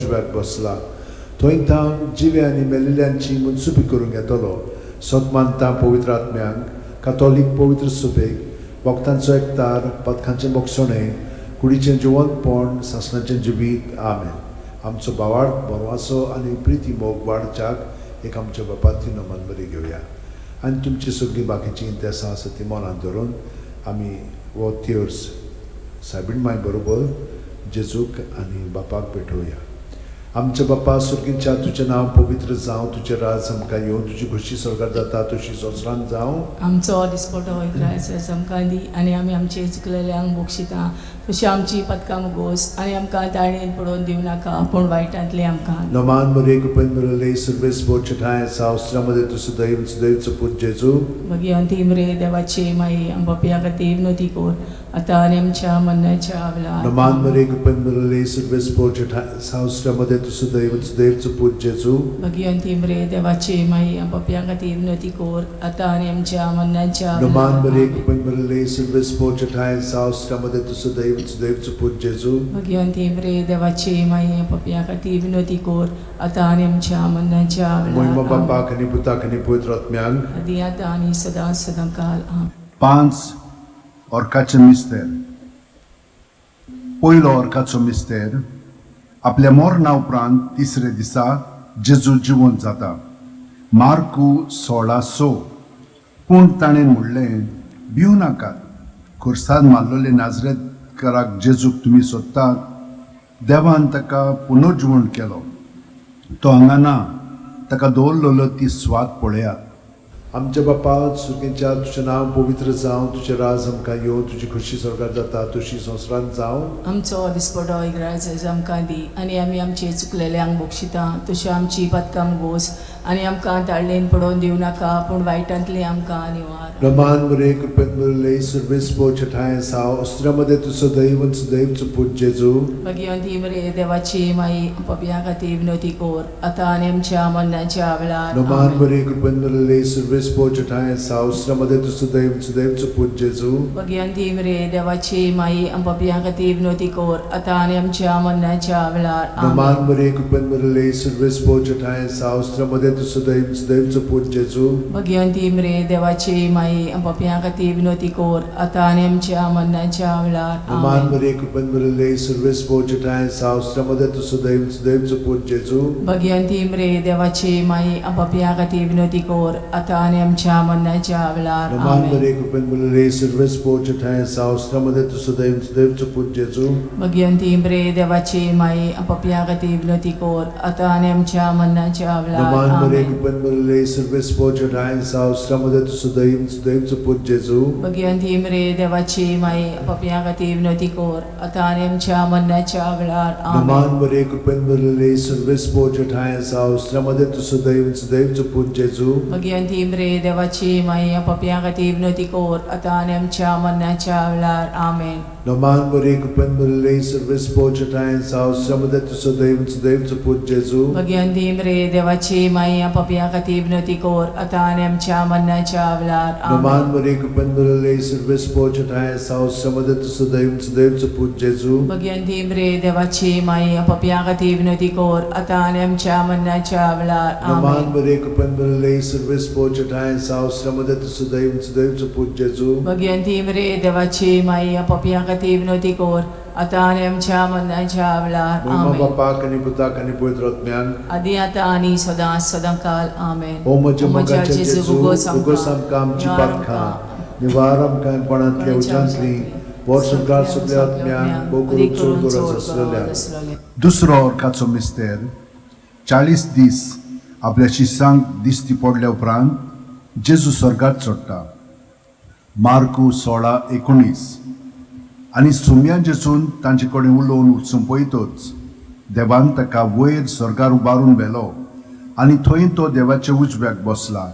उजव्याक बसला. थंय थावन जिवे आनी मेलिल्ल्यांची मनसुबी करूंक येतलो. सत मानता पवित्र आत्म्यांक, कातोलीक पवित्र सुबेक, भक्तांचो एकतार, पथकांचें बोगसणें, कुडीचें जिवंतपण, सासणाचें जिवीत. आमेन. आमचो भावार्थ, भरवासो आनी प्रिती मोग वाडच्याक एक आमच्या बापाती नमन बरी घेवया आनी तुमची सगळीं बाकीचीं इंतेसां आसा ती मनांत धरून आमी हो तेर्स सायबीण माय बरोबर जेजूक आनी बापाक भेटोवया. आमच्या बापा सुर्गीच्या, तुजें नांव पवित्र जावं, तुजें राज आमकां येवं, तुजी खोशी स्वर्गार जाता तशी संवसारांत जावं. आमचो दिसपटो इग्रायस आमकां दी आनी आमी आमचे चुकलेल्यांक बक्षिता तशी आमची पदकां मुगोस आनी आमकां ताळेन पडोवन दिवं नाका पूण वायटांतलें आमकां. नमान मरे, कृपेन भरले, सर्वेस ठांय आसा, मध्ये तूं सुदैव, सुदैवचो पूत जेजू. भगिवंती मरे देवाची माई, आमच्या खातीर विनवती कर आतां आनी आमच्या मरणाच्या वेळार. नमान मरे, कृपेन भरले, सर्वेस ठांय आसा, मध्ये तूं सुदैव, सुदैवचो पूत जेजू. भगिवंती मरे देवाची माई, आमच्या खातीर विनवती कर आतां आनी आमच्या मरणाच्या नमान वेळार. मरे, कृपेन भरले, सर्वेस ठांय आसा, मध्ये तूं सुदैव, सुदैवचो पूत जेजू. भगिवंती मरे देवाची माई, आमच्या खातीर विनवती कर आतां आनी आमच्या मरणाच्या मोहिमा वेळार. बापाक आनी पुताक आनी पवित्र आत्म्यांक. आदी आतां आनी सदां सदां काल. आमेन. 5 ऑर्काचे मिस्तेर. पयलो ऑर्काचो मिस्तेर. आपल्या मरणा उपरांत तिसरे दिसा जेजू जिवंत जाता. मार्कू 16:6. पूण ताणें म्हणलें, भिवू नाकात, खुर्साद मारलेले नाजरेतकाराक जेजूक तुमी सोदतात. देवान ताका पुनर्जिवण केलो. तो हांगा ना. ताका दवरलेलो ती स्वाद पळयात. आमच्या बापा सुर्गीच्या, तुजें नांव पवित्र जावं, तुजें राज आमकां येवं, तुजी खोशी स्वर्गार जाता तशी संवसारांत जावं. आमचो दिसपटो इग्रायस आमकां दी आनी आमी आमचे चुकलेल्यांक बक्षिता तशी आमची पदकां मुगोस आनी आमकां ताळेन पडोवन दिवं नाका पूण वायटांतलें आमकां निवार. नमान मरे, कृपेन भरले, सर्वेस ठांय आसा, मध्ये तूं सदैव, सुदैवचो पूत जेजू. भगिवंती मरे देवाची माई, पपया खातीर विनवती कर आतां आनी आमच्या मरणाच्या वेळार. नमान आमेन. मरे, कृपेन भरले, सर्वेस ठांय आसा, मध्ये तूं सदैव, सुदैवचो पूत जेजू. भगिवंती मरे देवाची माई, पपया खातीर विनवती कर आतां आनी आमच्या मरणाच्या वेळार. नमान आमेन. मरे, कृपेन भरले, सर्वेस ठांय आसा, मध्ये तूं सदैव, सुदैवचो पूत जेजू. भगिवंती मरे देवाची माई, पपया खातीर विनवती कर आतां आनी आमच्या मरणाच्या वेळार. नमान आमेन. मरे, कृपेन भरले, सर्वेस ठांय आसा, मध्ये तूं सदैव, सुदैवचो पूत जेजू. भगिवंती मरे देवाची माई, पपया खातीर विनवती कर आतां आनी आमच्या मरणाच्या वेळार. नमान आमेन. मरे, कृपेन भरले, सर्वेस ठांय आसा, मध्ये तूं सदैव, सुदैवचो पूत जेजू. भगिवंती मरे देवाची माई, पपया खातीर विनवती कर आतां आनी आमच्या मरणाच्या वेळार. नमान मरे, आमेन. कृपेन भरले, सर्वेस ठांय आसा, मध्ये तूं सदैव, सुदैवचो पूत जेजू. भगिवंती मरे देवाची माई, पपया खातीर विनवती कर आतां आनी आमच्या मरणाच्या वेळार. नमान आमेन. मरे, कृपेन भरले, सर्वेस ठांय आसा, मध्ये तूं सदैव, सुदैवचो पूत जेजू. भगिवंती मरे देवाची माई, पपया खातीर विनवती कर आतां आनी आमच्या मरणाच्या वेळार. आमेन. नमान मरे, कृपेन भरले, सर्वेस ठांय आसा, मध्ये तूं सदैव, सुदैवचो पूत जेजू. भगिवंती मरे देवाची माई, पपया खातीर विनवती कर आतां आनी आमच्या मरणाच्या वेळार. नमान आमेन. मरे, कृपेन भरले, सर्वेस ठांय आसा, मध्ये तूं सदैव, सुदैवचो पूत जेजू. भगिवंती मरे देवाची माई, पपया खातीर विनवती कर आतां आनी आमच्या मरणाच्या वेळार. नमान आमेन. मरे, कृपेन भरले, सर्वेस ठांय आसा, मध्ये तूं सदैव, सुदैवचो पूत जेजू. भगिवंती मरे देवाची माई, पपया खातीर विनवती कर आतां आनी आमच्या मरणाच्या वेळार. मोहिमा आमेन. बापाक आनी पुताक आनी पवित्र आत्म्याक. आदी आतां आनी सदां सदां काल. आमेन. ओ म्हज्या ओ म्हज्या मोगाच्या जेजू, जेजू, उगोस उगोस आमकां आमची पातकां, निवार आमकां कोणांतल्या उज्यांतली, वर्सभर सगल्या आत्म्यांक, भोव करून चड गरज आसलेल्या. दुसरो ऑर्काचो मिस्तेर. 40 दीस आपल्या शिसांक दिश्टी पडल्या उपरांत जेजू स्वर्गात चडटा. मार्कू 16:19. आनी सुम्या जेजून तांचे कडेन उलोवन सोंपयतच देवान ताका वयर स्वर्गार उबारून व्हेलो आनी थंय तो देवाच्या उजव्याक बसला.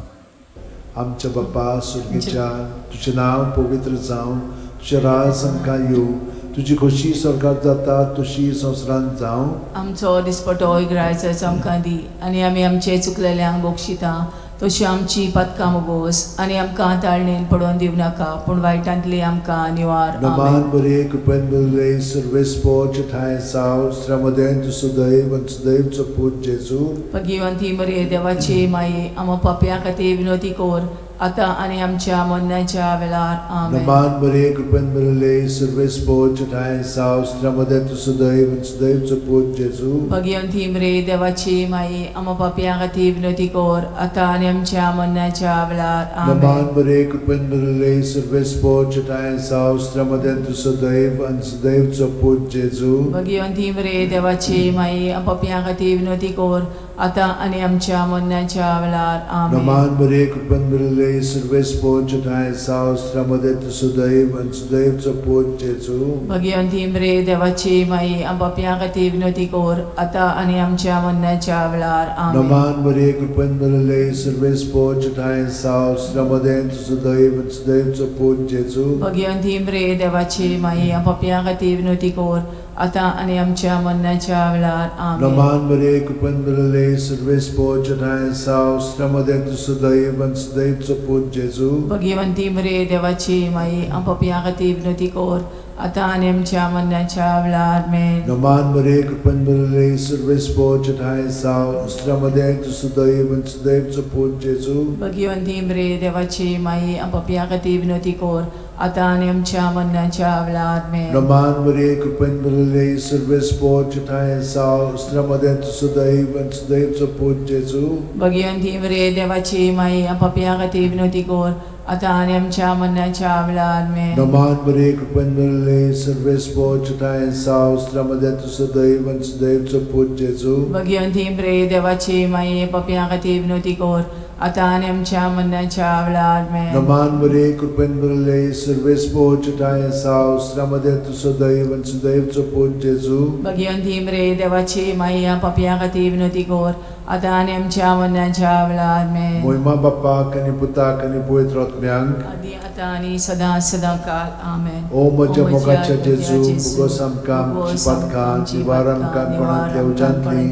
आमच्या बापा सुर्गीच्या, तुजें नांव पवित्र जावं, तुजें राज आमकां येवं, तुजी खोशी स्वर्गार जाता तशी संवसारांत जावं. आमचो दिसपटो इग्रायस आमकां दी आनी आमी आमचे चुकलेल्यांक बक्षिता तशी आमची पातकां मोगोस आनी आमकां ताळणेन पडोवन दिवं नाका पूण वायटांतली आमकां निवार. नमान आमेन. मरिये, कृपेन भरिल्ले, सर्वेस्पोर ठांय साव, स्त्र्यामदें तूं सदैव आनी सदैवचो पूत जेजू. भगिवंती मरिये देवाची माई, आमा पापयां खातीर विनवती कर आतां आनी आमच्या मरणाच्या वेळार. आमेन. नमान मरिये, कृपेन भरिल्ले, सर्वेस्पोर ठांय साव, स्त्र्यामदें तूं सदैव आनी सदैवचो पूत जेजू. भगिवंती मरिये देवाची माई, आमा पापयां खातीर विनवती कर आतां आनी आमच्या मरणाच्या वेळार. नमान आमेन. मरिये, कृपेन भरिल्ले, सर्वेस्पोर ठांय साव, स्त्र्यामदें तूं सदैव आनी सदैवचो पूत जेजू. भगिवंती मरिये देवाची माई, आमा पापयां खातीर विनवती कर आतां आनी आमच्या मरणाच्या वेळार. आमेन. नमान मरिये, कृपेन भरिल्ले, सर्वेस्पोर ठांय साव, स्त्र्यामदें तूं सदैव आनी सदैवचो पूत जेजू. भगिवंती मरिये देवाची माई, आमा पापयां खातीर विनवती कर आतां आनी आमच्या मरणाच्या वेळार. आमेन. नमान मरिये, कृपेन भरिल्ले, सर्वेस्पोर ठांय साव, स्त्र्यामदें तूं सदैव आनी सदैवचो पूत जेजू. भगिवंती मरिये देवाची माई, आमा पापयां खातीर विनवती कर आतां आनी आमच्या मरणाच्या वेळार. आमेन. नमान मरिये, कृपेन भरिल्ले, सर्वेस्पोर ठांय साव, स्त्र्यामदें तूं सदैव आनी सदैवचो पूत जेजू. भगिवंती मरिये देवाची माई, आमा पापयां खातीर विनवती कर आतां आनी आमच्या मरणाच्या वेळार. आमेन. नमान मरिये, कृपेन भरिल्ले, सर्वेस्पोर ठांय साव, स्त्र्यामदें तूं सदैव आनी सदैवचो पूत जेजू. भगिवंती मरिये देवाची माई, आमा पापयां खातीर विनवती कर आतां आनी आमच्या मरणाच्या वेळार. आमेन. नमान मरिये, कृपेन भरिल्ले, सर्वेस्पोर ठांय साव, स्त्र्यामदें तूं सदैव आनी सदैवचो पूत जेजू. भगिवंती मरिये देवाची माई, आमा पापयां खातीर विनवती कर आतां आनी आमच्या मरणाच्या वेळार. आमेन. नमान मरिये, कृपेन भरिल्ले, सर्वेस्पोर ठांय साव, स्त्र्यामदें तूं सदैव आनी सदैवचो पूत जेजू. भगिवंती मरिये देवाची माई, पापयां खातीर विनवती कर आतां आनी आमच्या मरणाच्या वेळार. आमेन. नमान मरिये, कृपेन भरिल्ले, सर्वेस्पोर ठांय साव, स्त्र्यामदें तूं सदैव आनी सदैवचो पूत जेजू. भगिवंती मरिये देवाची माई, पापयां खातीर विनवती कर आतां आनी आमच्या मरणाच्या वेळार. आमेन. मोहिमा बाप्पाक आनी पुताक आनी पवित्र आत्म्यांक. आदी आतां आनी सदां सदां काल. आमेन. ओ म्हज्या मोगाच्या जेजू, मुगोस आमकां आमची पातकां निवार आमकां कोणांतल्या उज्यांतली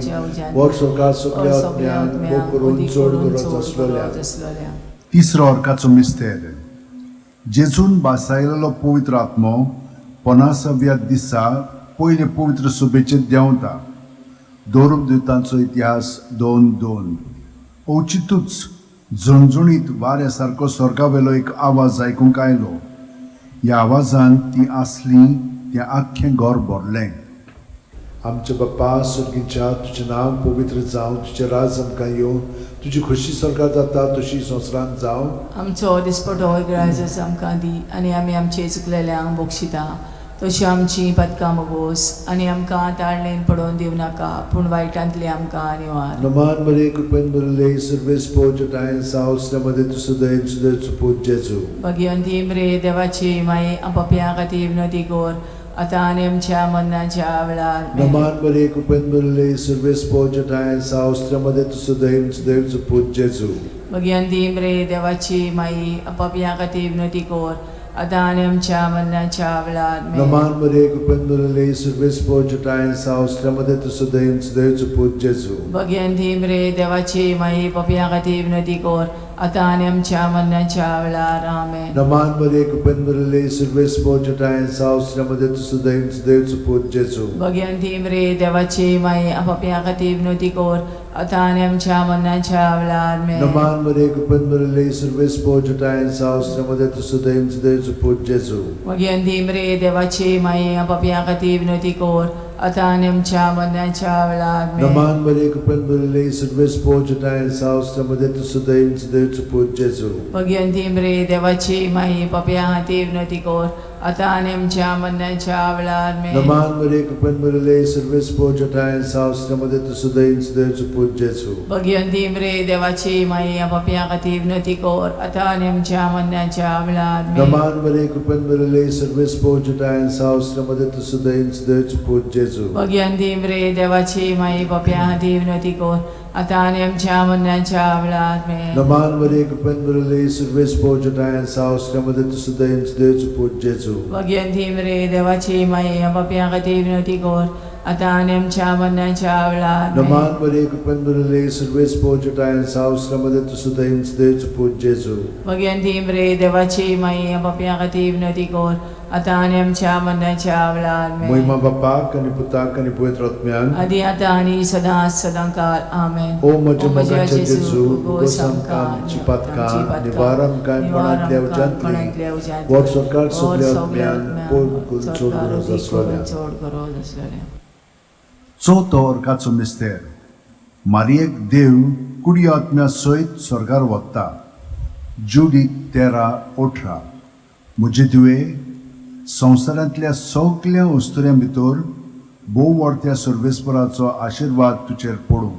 वर सरकार सगल्या आत्म्यांक मोग करून चड गरज आसलेल्या. तिसरो अर्काचो मिस्तेर. जेजून भासायलेलो पवित्र आत्मो पनासाव्या दिसा पयले पवित्र सभेचेर देंवता. दौरबदूतांचो इतिहास 2:2. अवचितूच झणझणीत वाऱ्या सारको स्वर्गावेलो एक आवाज आयकूंक आयलो. ह्या आवाजान ती आसली तें आख्खें घर भरलें. आमच्या बाप्पा सुर्गीच्या, तुजें नांव पवित्र जावं, तुजें राज आमकां येवं, तुजी खोशी सरकार जाता तशी संवसारांत जावं. आमचो दिसपटो ग्राजस आमकां दी आनी आमी आमचे चुकलेल्यांक बक्षिता तशी आमची पातकां मोगोस आनी आमकां ताळणेन पडोवन दिवं नाका पूण वायटांतली आमकां निवार. नमान मरिये, कृपेन भरिल्ले, सर्वेस्पोर ठांय साव, स्त्र्यामदें तूं सदैव सदैवचो पूत जेजू. भगिवंती मरिये देवाची माई, पापयां खातीर विनवती कर आतां आनी आमच्या मरणाच्या वेळार. आमेन. नमान मरिये, कृपेन भरिल्ले, सर्वेस्पोर ठांय साव, स्त्र्यामदें तूं सदैव सदैवचो पूत जेजू. भगिवंती मरिये देवाची माई, पापयां खातीर विनवती कर आतां आनी आमच्या मरणाच्या वेळार. आमेन. नमान मरिये, कृपेन भरिल्ले, सर्वेस्पोर ठांय साव, स्त्र्यामदें तूं सदैव सदैवचो पूत जेजू. भगिवंती मरिये देवाची माई, पापयां खातीर विनवती कर आतां आनी आमच्या मरणाच्या वेळार. आमेन. नमान मरिये, कृपेन भरिल्ले, सर्वेस्पोर ठांय साव, स्त्र्यामदें तूं सदैव सदैवचो पूत जेजू. भगिवंती मरिये देवाची माई, पापयां खातीर विनवती कर आतां आनी आमच्या मरणाच्या वेळार. आमेन. नमान मरिये, कृपेन भरिल्ले, सर्वेस्पोर ठांय साव, स्त्र्यामदें तूं सदैव सदैवचो पूत जेजू. भगिवंती मरिये देवाची माई, पापयां खातीर विनवती कर आतां आनी आमच्या मरणाच्या वेळार. आमेन. नमान मरिये, कृपेन भरिल्ले, सर्वेस्पोर ठांय साव, स्त्र्यामदें तूं सदैव सदैवचो पूत जेजू. भगिवंती मरिये देवाची माई, पापयां खातीर विनवती कर आतां आनी आमच्या मरणाच्या वेळार. आमेन. नमान मरिये, कृपेन भरिल्ले, सर्वेस्पोर ठांय साव, स्त्र्यामदें तूं सदैव सदैवचो पूत जेजू. भगिवंती मरिये देवाची माई, पापयां खातीर विनवती कर आतां आनी आमच्या मरणाच्या वेळार. आमेन. नमान मरिये, कृपेन भरिल्ले, सर्वेस्पोर ठांय साव, स्त्र्यामदें तूं सदैव सदैवचो पूत जेजू. भगिवंती मरिये देवाची माई, पापयां खातीर विनवती कर आतां आनी आमच्या मरणाच्या वेळार. आमेन. नमान मरिये, कृपेन भरिल्ले, सर्वेस्पोर ठांय साव, स्त्र्यामदें तूं सदैव सदैवचो पूत जेजू. भगिवंती मरिये देवाची माई, पापयां खातीर विनवती कर आतां आनी आमच्या मरणाच्या वेळार. नमान मरिये, कृपेन भरिल्ले, सर्वेस्पोर जटायन साव, श्रमदे तूं सदैव देवचो पूत जेजू. भगवंती मरे देवाची माई, पापयां खातीर विनवती कर, आतां आनी आमच्या मरणाच्या वेळार. मोहिमा बापाक आनी पुताक आनी पवित्र आत्म्याक. आदी आतां आनी सदां सदां काल. आमेन. ओ म्हज्या मोगाच्या जेजू, उगोस आमकां आमची पातकां, निवार आमकां मरणांतल्या उज्यांतली, वर सरकार सगल्या आत्म्यांक, पोर करून चड गरज आसलोल्या. चड गरज आसलेल्या. चवथो अर्काचो मिस्तेर मारियेक देव कुडी आत्म्या सयत स्वर्गार वता. जुडीत 13:18. म्हजे धुवे, संवसारांतल्या सगल्या अस्तुऱ्यां भितर भोव वर्त्या सर्वेस्पराचो आशिर्वाद तुजेर पडूं.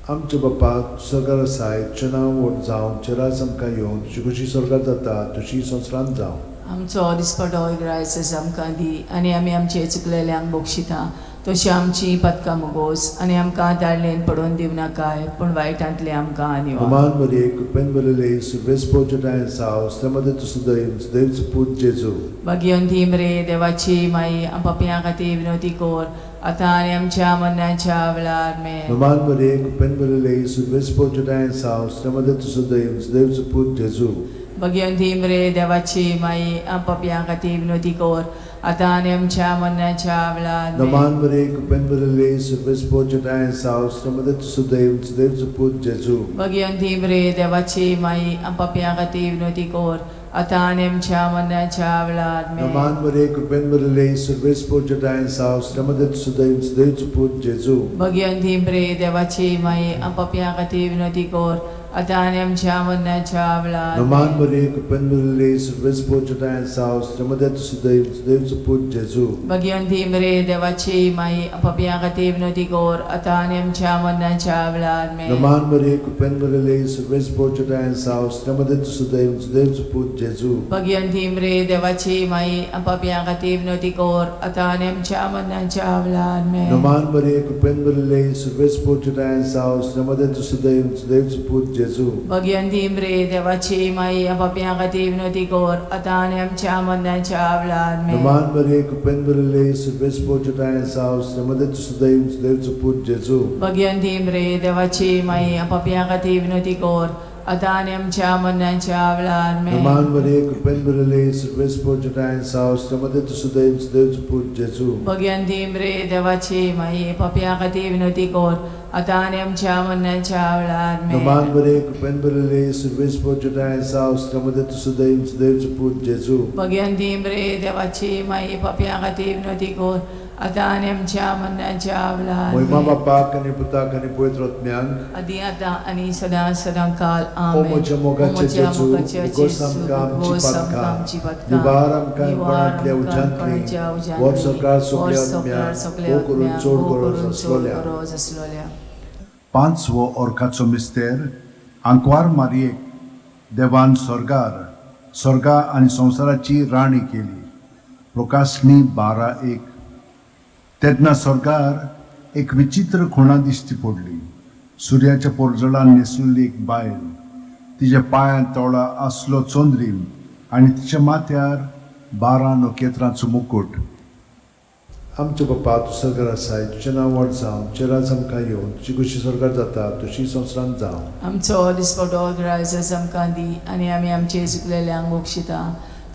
आमच्या बापा, सरकार आसाय, तुजें नांव व्हड जावं, तुजें राज आमकां येवं, तुजी खुशी स्वर्गार जाता तशी संवसारांत जावं. आमचो दिसपटो ग्रायस आमकां दी आनी आमी आमचे चुकलेल्यांक बक्षिता तशी आमची पदकां मुगोस आनी आमकां ताळणेन पडोवन दिवनाकाय, पूण वायटांतले आमकां निवार. नमान मरिये, कृपेन भरिल्ले, सर्वेस्पोर जटायन साव, श्रमदे तूं सदैव देवचो पूत जेजू. भाग्यवंती मरे देवाची माई, पापयां खातीर विनवती कर, आतां आनी आमच्या मरणाच्या वेळार. मेन. नमान मरिये, कृपेन भरिल्ले, सर्वेस्पोर जटायन साव, श्रमदे तूं सदैव देवचो पूत जेजू. भाग्यवंती मरे देवाची माई, पापयां खातीर विनवती कर, आतां आनी आमच्या मरणाच्या वेळार. मेन. नमान मरिये, कृपेन भरिल्ले, सर्वेस्पोर जटायन साव, श्रमदे तूं सदैव देवचो पूत जेजू. भाग्यवंती मरे देवाची माई, पापयां खातीर विनवती कर, आतां आनी आमच्या मरणाच्या वेळार. मेन. नमान मरिये, कृपेन भरिल्ले, सर्वेस्पोर जटायन साव, श्रमदे तूं सदैव देवचो पूत जेजू. भाग्यवंती मरे देवाची माई, पापयां खातीर विनवती कर, आतां आनी आमच्या मरणाच्या वेळार. नमान मरिये, कृपेन भरिल्ले, सर्वेस्पोर जटायन साव, श्रमदे तूं सदैव देवचो पूत जेजू. भाग्यवंती मरे देवाची माई, पापयां खातीर विनवती कर, आतां आनी आमच्या मरणाच्या वेळार. मेन. नमान मरिये, कृपेन भरिल्ले, सर्वेस्पोर जटायन साव, श्रमदे तूं सदैव देवचो पूत जेजू. भाग्यवंती मरे देवाची माई, पापयां खातीर विनवती कर, आतां आनी आमच्या मरणाच्या वेळार. मेन. नमान मरिये, कृपेन भरिल्ले, सर्वेस्पोर जटायन साव, श्रमदे तूं सदैव देवचो पूत जेजू. भाग्यवंती मरे देवाची माई, पापयां खातीर विनवती कर, आतां आनी आमच्या मरणाच्या वेळार. मेन. नमान मरिये, कृपेन भरिल्ले, सर्वेस्पोर जटायन साव, श्रमदे तूं सदैव देवचो पूत जेजू. भाग्यवंती मरे देवाची माई, पापयां खातीर विनवती कर, आतां आनी आमच्या मरणाच्या वेळार. मेन. नमान मरिये, कृपेन भरिल्ले, सर्वेस्पोर जटायन साव, श्रमदे तूं सदैव देवचो पूत जेजू. भाग्यवंती मरे देवाची माई, पापयां खातीर विनवती कर, आतां आनी आमच्या मरणाच्या वेळार. मेन. नमान मरिये, कृपेन भरिल्ले, सर्वेस्पोर जटायन साव, श्रमदे तूं सदैव देवचो पूत जेजू. भाग्यवंती मरे देवाची माई, पापयां खातीर विनवती कर, आतां आनी आमच्या मरणाच्या वेळार. मोहिमा मेन. बापाक आनी पुताक आनी पवित्र आत्म्याक. आदी आतां आनी सदां सदां काल. ओ आमेन. म्हज्या मोगाचे जेजू, उगोस आमकां आमची पातकां, निवार आमकां कोणांतल्या उज्यांतली, वर सरकार सगल्या आत्म्यांक, भोव करून चड गरज आसलोल्या. गरज आसलोल्या. पांचवो अर्काचो मिस्तेर आंकवार मारियेक देवान स्वर्गार स्वर्गा आनी संवसाराची राणी केली. प्रकाशणी 12:1. तेन्ना स्वर्गार एक विचित्र खुणा दिश्टी पडली. सुर्याच्या पोरजळान न्हेसुल्ली एक बायल, तिच्या पांयांत तोळा आसलो चंद्रीम आनी तिच्या माथ्यार 12 नखेत्रांचो मुकूट. आमच्या बापा, तूं सरकार आसाय, तुजें नांव व्हड जावं, तुजें राज आमकां येवं, तुजी खुशी सरकार जाता तशी संवसारांत जावं. आमचो दिसपटो ग्रायस आमकां दी आनी आमी आमचे चुकलेल्यांक बक्षिता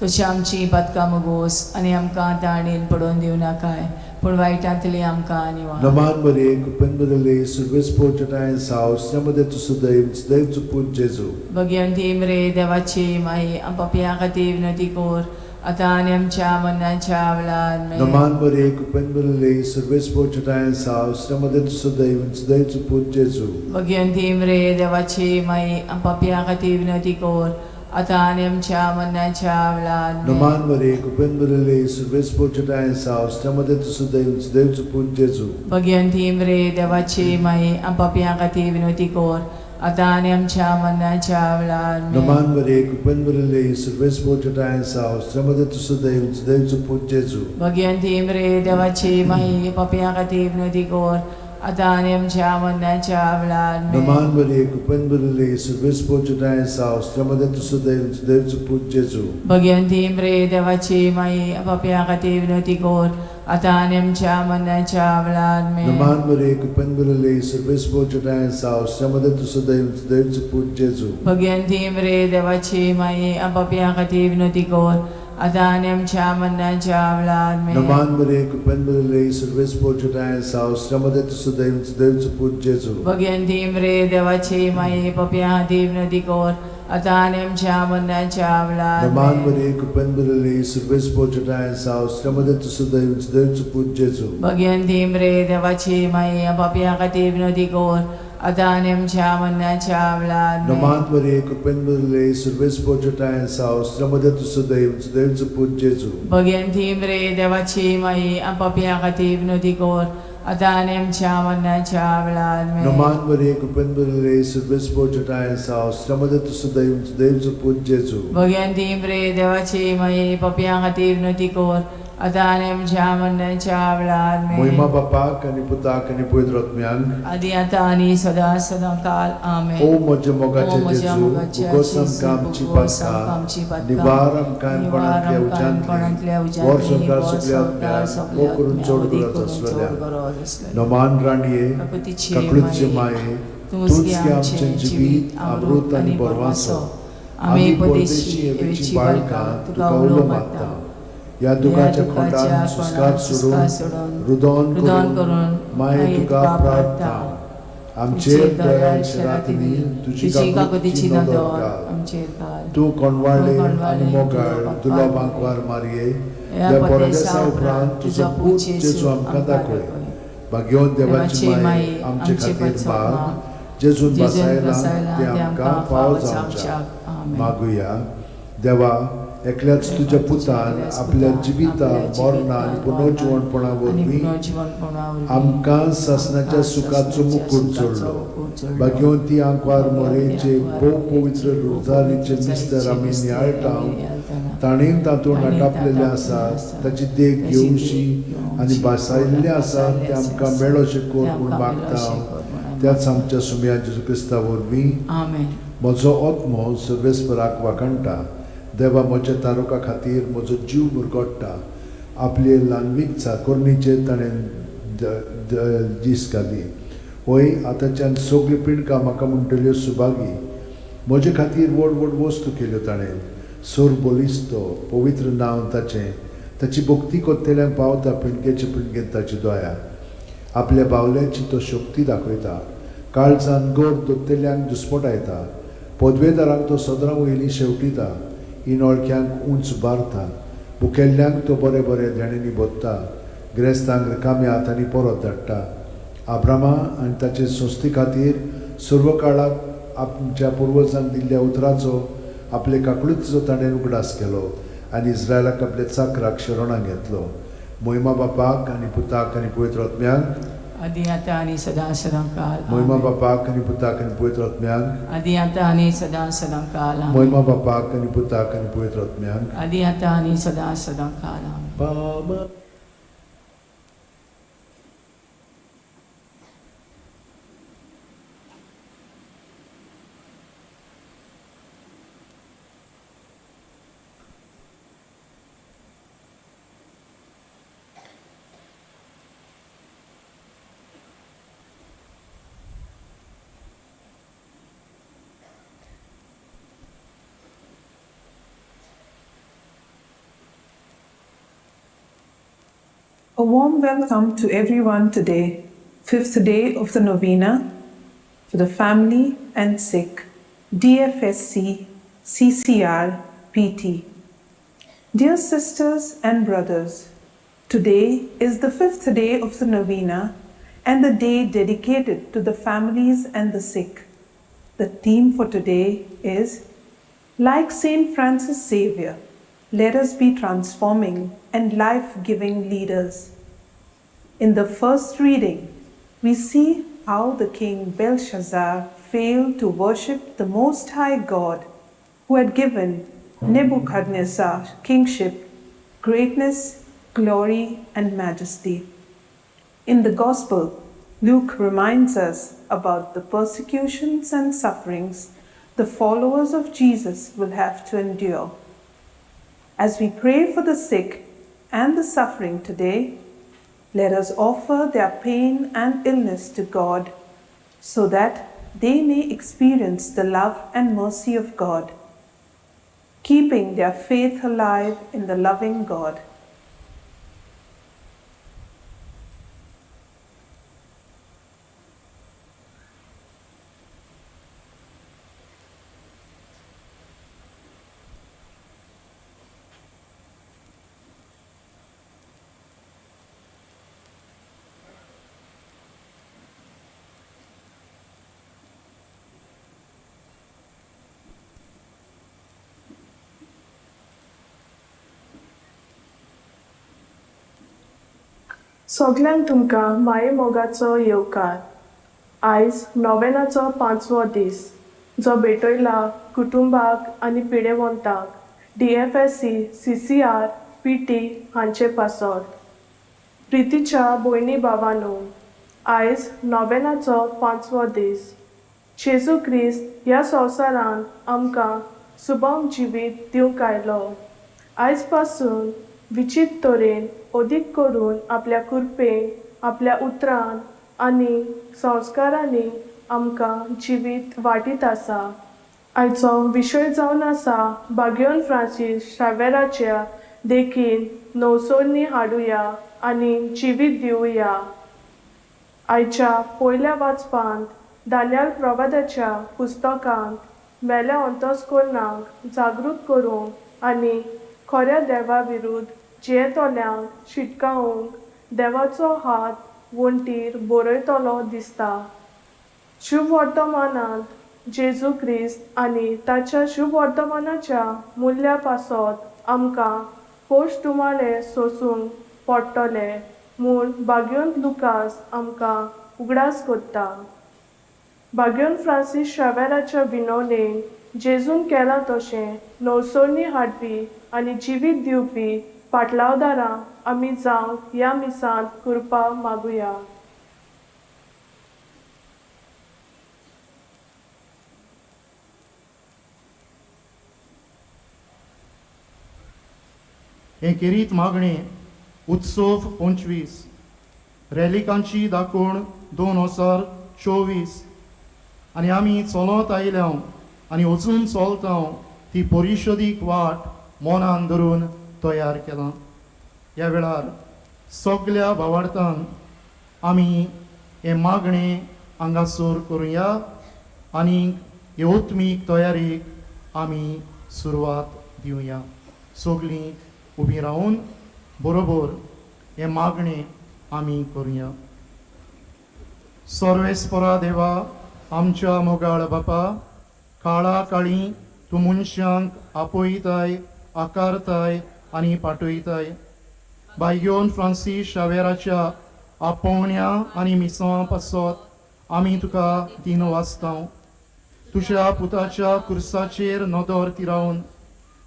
तशी आमची पातकां मुगोस आनी आमकां ताणेन पडोवन दिवनाकाय, पूण वायटांतली आमकां निवार. नमान मरिये, कृपेन भरिल्ले, सर्वेस्पोर जटायन साव, श्रमदे तूं सदैव देवचो पूत जेजू. भगवंती मरे देवाची माई, पापयां खातीर विनवती कर, आतां आनी आमच्या मरणाच्या वेळार. आमेन. नमान मरिये, कृपेन भरिल्ले, सर्वेस्पोर जटायन साव, श्रमदे तूं सदैव देवचो पूत जेजू. भगवंती मरे देवाची माई, पापयां खातीर विनवती कर, आतां आनी आमच्या मरणाच्या वेळार. आमेन. नमान मरिये, कृपेन भरिल्ले, सर्वेस्पोर जटायन साव, श्रमदे तूं सदैव देवचो पूत जेजू. भगवंती मरे देवाची माई, पापयां खातीर विनवती कर, आतां आनी आमच्या मरणाच्या वेळार. आमेन. नमान मरिये, कृपेन भरिल्ले, सर्वेस्पोर जटायन साव, श्रमदे तूं सदैव देवचो पूत जेजू. भगवंती मरे देवाची माई, पापयां खातीर विनवती कर, आतां आनी आमच्या मरणाच्या वेळार आमेन. नमान मरिये, कृपेन भरिल्ली, सर्वेस्पर तुजो साव, स्त्रियां मदें तूं सुदैव, सुदैवचो पूत जेजू. भगवंती मरे देवाची माई, पापयां खातीर विनवती कर, आतां आनी आमच्या मरणाच्या वेळार आमेन. नमान मरिये, कृपेन भरिल्ली, सर्वेस्पर तुजो साव, स्त्रियां मदें तूं सुदैव, सुदैवचो पूत जेजू. भगवंती मरे देवाची माई, पापयां खातीर विनवती कर, आतां आनी आमच्या मरणाच्या वेळार आमेन. नमान मरिये, कृपेन भरिल्ली, सर्वेस्पर तुजो साव, स्त्रियां मदें तूं सुदैव, सुदैवचो पूत जेजू. भगवंती मरे देवाची माई, पापयां खातीर विनवती कर, आतां आनी आमच्या मरणाच्या वेळार नमान आमेन. मरिये, कृपेन भरिल्ली, सर्वेस्पर तुजो साव, स्त्रियां मदें तूं सुदैव, सुदैवचो पूत जेजू. भगवंती मरे देवाची माई, पापयां खातीर विनवती कर, आतां आनी आमच्या मरणाच्या वेळार आमेन. नमान मरिये, कृपेन भरिल्ली, सर्वेस्पर तुजो साव, स्त्रियां मदें तूं सुदैव, सुदैवचो पूत जेजू. भगवंती मरे देवाची माई, पापयां खातीर विनवती कर, आतां आनी आमच्या मरणाच्या वेळार आमेन. नमान मरिये, कृपेन भरिल्ली, सर्वेस्पर तुजो साव, स्त्रियां मदें तूं सुदैव, सुदैवचो पूत जेजू. भगवंती मरे देवाची माई, पापयां खातीर विनवती कर, आतां आनी आमच्या मरणाच्या वेळार आमेन. मोहिमा बापाक आनी पुताक आनी पवित्र आत्म्यांक, आदी आतां आनी सदां सदां काल आमेन. ओ म्हज्या ओ मोगाचे म्हज्या जेजू, मोगाच्या भुगोस जेजू, आमकां आमची भुगोस आमकां आमची पातकां, पातकां, निवार आमकां निवार कोणांतल्या आमकां कोणांतल्या उज्यांतली, वर उज्यांतली, संवसार वर सगल्या संवसार आत्म्यांक, सगल्या मोग करून आत्म्यांक, चड वदी गरज करून आसलेल्या. चड गरज आसलेल्या. नमान राणये, काकुतीची काकळूतचे माये, माये, तूंच तूंच गे गे आमचें आमचें जिवीत, जिवीत, अमृत अमृत आनी आनी बरवासो. बरवासो. आमी आमी परदेशी परदेशी एवेची एवेची बाळकां, बाळकां, तुका तुका उलो उलो मारता. मारता. ह्या ह्या दुखाच्या दुखाच्या खोंडान कोणान सुस्कार सुस्कार सोडून, सोडून, रुदन रुदन करून, करून माये माये तुका तुका प्रार्थना. प्रार्थना. आमचेर आमचेर दयाळ दयाळ शेरातिनी, शेरातिनी, तुजी तुजी काकुतीची काकुतीची नदर नदर घाल. आमचेर घाल. तूं तूं कोणवाळे आनी कोणवाळे मोगाळ दुलो दुलो बांकवार बांकवार मारये, ह्या ह्या परदेसा परदेसा उपरांत उपरांत तुजो तुजो पूत पूत जेजू जेजू आमकां आमकां दाखय. दाखय. भाग्यवंत देवाची देवाची माये, माये, आमचे आमचे खातीर पासत माग, माग, जेजून जेजून बसायलां बसायलां तें तें आमकां आमकां फावो फावो जावच्याक. जावच्याक. आमेन. मागुया. देवा, एकल्याच तुज्या पुतान एकल्याच आपल्या पुतान जिविता, आपल्या मरणा आनी जिवितान, पुनर्जिवणपणा आनी वरवीं पुनर्जिवणपणा वरवीं आमकां सासणाच्या आमकां सुखाचो सासणाच्या मुकूट सुखाचो जोडलो. मुकूट जोडलो. भाग्यवंती आंकवार भाग्यवंती मोरेचे आंकवार भोव पवित्र मोरेचे भोव रोजारीचे पवित्र मिस्तर आमी मिस्तर नियाळटा, आमी नियाळटाना, ताणें तातूंत ताणें आटापलेलें तातूंत आसा, आसा, ताची देख ताची देख घेवची आनी घेवची, भासायिल्लें आसा भासायिल्लें तें आमकां आसा, मेळोशें कर तें म्हूण आमकां मागता. मेळोशें कर म्हूण आमी त्याच आमच्या सुमया जेजू क्रिस्ता वरवीं. आमेन. म्हजो आत्मो सर्वेस्पराक वाखाणटा, देवा म्हज्या तारुका खातीर म्हजो जीव मुरगोट्टा. आपले ल्हानवीक चाकोरणीचेर ताणें दीस घाली. वय आतांच्यान सगळीं पिंडकां म्हाका म्हणटल्यो सुभागी. म्हजे खातीर व्हड व्हड वस्तू केल्यो ताणें. सोर बलिस्तो पवित्र नांव ताचें, ताची भक्ती कोत्तेल्यांक पावता पिंडकेचे पिंडकेंत ताची दया. आपल्या बावल्याची तो शक्ती दाखयता, काळजान गोड दोत्तेल्यांक दुस्पटायता. पदवेदारांक तो सदरां वयली शेवटिता, इनोळख्यांक उंच बारता. भुकेल्ल्यांक तो बरे बरे देण्यांनी भोत्ता, गिरेस्तांक रिकाम्या हातांनी परत धाडटा. आब्रामा आनी ताचे संस्थे खातीर सर्व काळाक आमच्या पुर्वजांक दिल्ल्या उतराचो आपले काकळुतीचो ताणें उगडास केलो आनी इस्रायलाक आपल्या चाकराक शरणां घेतलो. मोहिमा बापाक आनी पुताक आनी पवित्र आत्म्यांक, आदी आतां आनी सदां सदां काल. मोहिमा आमेन. बापाक आनी पुताक आनी पवित्र आत्म्यांक, आदी आतां आनी सदां सदां काल. आमेन. मोहिमा बापाक आनी पुताक आनी पवित्र आत्म्यांक. आदी आतां आनी सदां सदां काल. आमेन. बाबा. A warm welcome to everyone today, fifth day of the novena for the family and sick, DFSC, CCR, PT. Dear sisters and brothers, today is the fifth day of the novena and the day dedicated to the families and the sick. The theme for today is Like Saint Francis Xavier, let us be transforming and life giving leaders. In the first reading, we see how the king Belshazzar failed to worship the Most High God who had given Nebuchadnezzar kingship, greatness, glory, and majesty. In the Gospel, Luke reminds us about the persecutions and sufferings the followers of Jesus will have to endure. As we pray for the sick and the suffering today, let us offer their pain and illness to God so that they may experience the love and mercy of God, keeping their faith alive in the loving God. सगल्यांक तुमकां माये मोगाचो येवकार. आयज नोवेनाचो पांचवो दीस जो भेटयला कुटुंबाक आनी पिडेवंताक DFSC CCR PT हांचे पासत. प्रितीच्या भयणी भावानू, आयज नोवेनाचो पांचवो दीस. जेजू क्रिस्त ह्या संवसारांत आमकां सुबम जिवीत दिवंक आयलो. आयज पासून विचीत तरेन अदीक करून आपल्या कृपेन, आपल्या उतरान आनी संस्कारांनी आमकां जिवीत वाटीत आसा. आयचो विशय जावन आसा बागियोन फ्रांसीस शावेराच्या देखीन नवसोनी हाडुया आनी जिवीत दिवया. आयच्या पयल्या वाचपांत दान्याल प्रवादाच्या पुस्तकांत मेल्या अंतस्करणाक जागृत करूंक आनी खऱ्या देवा विरुद्ध जियेतल्यांक शिटकावंक देवाचो हात वण्टीर बरयतलो दिसता. शुभवर्तमानांत जेजू क्रिस्त आनी ताच्या शुभवर्तमानाच्या मुल्या पासत आमकां पोश तुमाले सोसूंक पडटले म्हूण बाग्योन लुकास आमकां उगडास करता. बाग्योन फ्रांसीस शावेराच्या विनवणेन जेजून केलां तशें नवसरणी हाडपी आनी जिवीत दिवपी पाटलावदारां आमी जावंक ह्या मिसांत कृपा मागुया. हे खेरीत मागणें उत्सव 25 रॅलिकांची दाखोवण 2024 आनी आमी चलत आयल्या आनी वचून चलता ती परिशदीक वाट मनान धरून तयार केला. ह्या वेळार सगल्या भावार्थान आमी हें मागणें हांगासर करुया आनी हे आत्मीक तयारेक आमी सुरवात दिवया. सगळीं उबी रावन बरोबर हें मागणें आमी करुया. सर्वेस्परा देवा, आमच्या मोगाळ बापा, काळा काळी तूं मनशांक आपयताय, आकारताय आनी पाटयताय. बायगोन फ्रांसीस शावेराच्या आपोवण्या आनी मिसां पासत आमी तुका दिन वाचता. तुज्या पुताच्या कुर्साचेर नदर तिरावन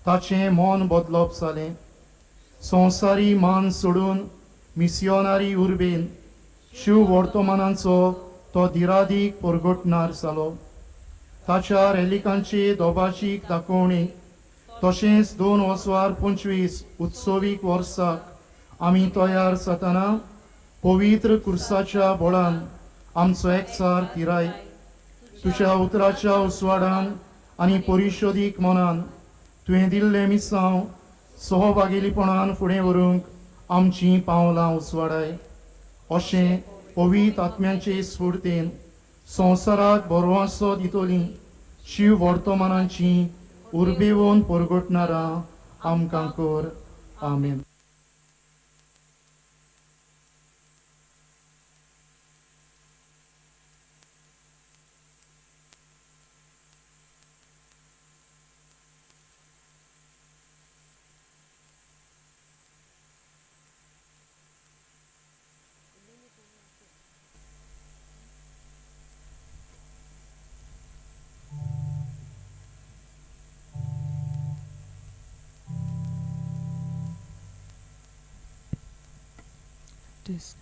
ताचें मन बदलप जालें. संवसारी मान सोडून मिसियोनारी उर्बेन शिव वर्तमानाचो तो दिरादीक परगटणार जालो. ताच्या रेलिकांचे दोबाचीक दाखोवणी तशेंच 2025 उत्सवीक वर्साक आमी तयार जातना पवित्र कुर्साच्या बळान आमचो एकचार तिराय. तुज्या उतराच्या उस्वाडान आनी परिशदीक मनान तुवें दिल्लें मिसांव सहभागीपणान फुडें व्हरूंक आमचीं पावलां उस्वाडाय. अशें पवित्र आत्म्याचे स्फूर्तेन संवसाराक बरवासो दितली शिव वर्तमानाची उर्बेवन परगटणारां आमकां कर. आमेन. This.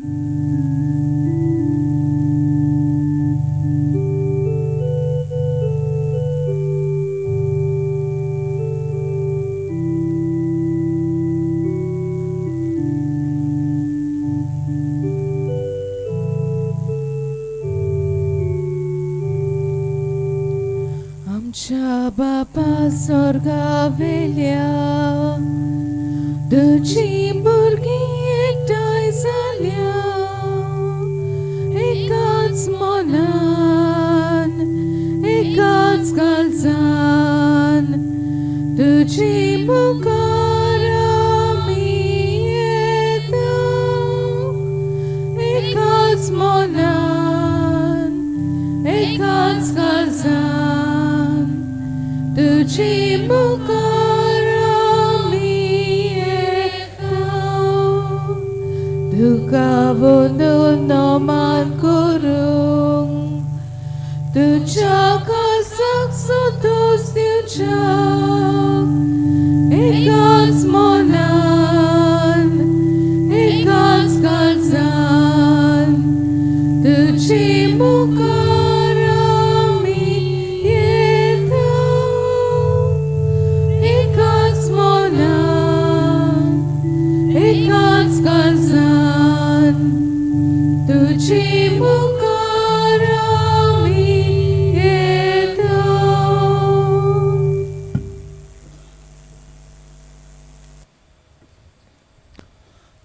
आमच्या बापा स्वर्गावेल्या तुजी भुरगीं एकठांय जाल्या एकाच मनान एकाच काळजान तुजी मुखार आमी येता एकाच मनान एकाच काळजान तुजी मुखार आमी येता तुका वंदून नमन करूंक तुज्या काळजाक संतोश दिवच्याक एकाच मनान एकाच काळजान तुजी मुखार आमी येता एकाच मनान एकाच काळजान तुजी मुखार आमी येता.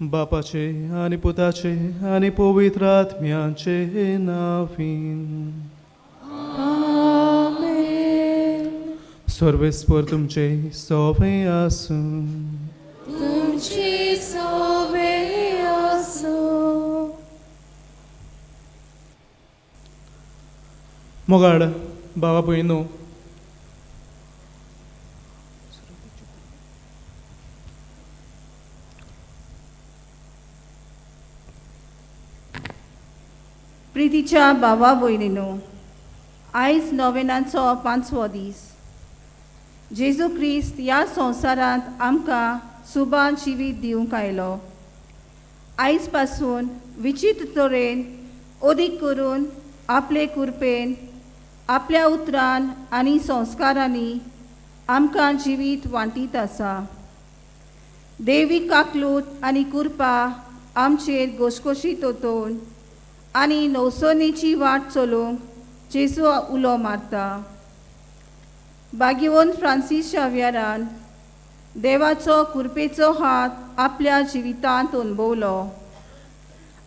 बापाचे आनी पुताचे आनी पवित्र आत्म्याचे नांवान. आमेन. सर्वेस्पर तुमचे सोवे आसूं. तुमची सोवे आसूं. मोगाड बाबा भयणो, प्रितीच्या भावा भयणीनो, आयज नोवेनाचो पांचवो दीस. जेजू क्रिस्त ह्या संवसारांत आमकां सुबान जिवीत दिवंक आयलो. आयज पासून विचित्र तरेन अदीक करून आपले कृपेन आपल्या उतरान आनी संस्कारांनी आमकां जिवीत वांटीत आसा. देवी काकलूत आनी कृपा आमचेर घोशघोशीत ओतोवन आनी नवसरणीची वाट चलोवंक जेजू उलो मारता. बागेवन फ्रांसीस शाव्यारान देवाचो कृपेचो हात आपल्या जिवितांत अणभवलो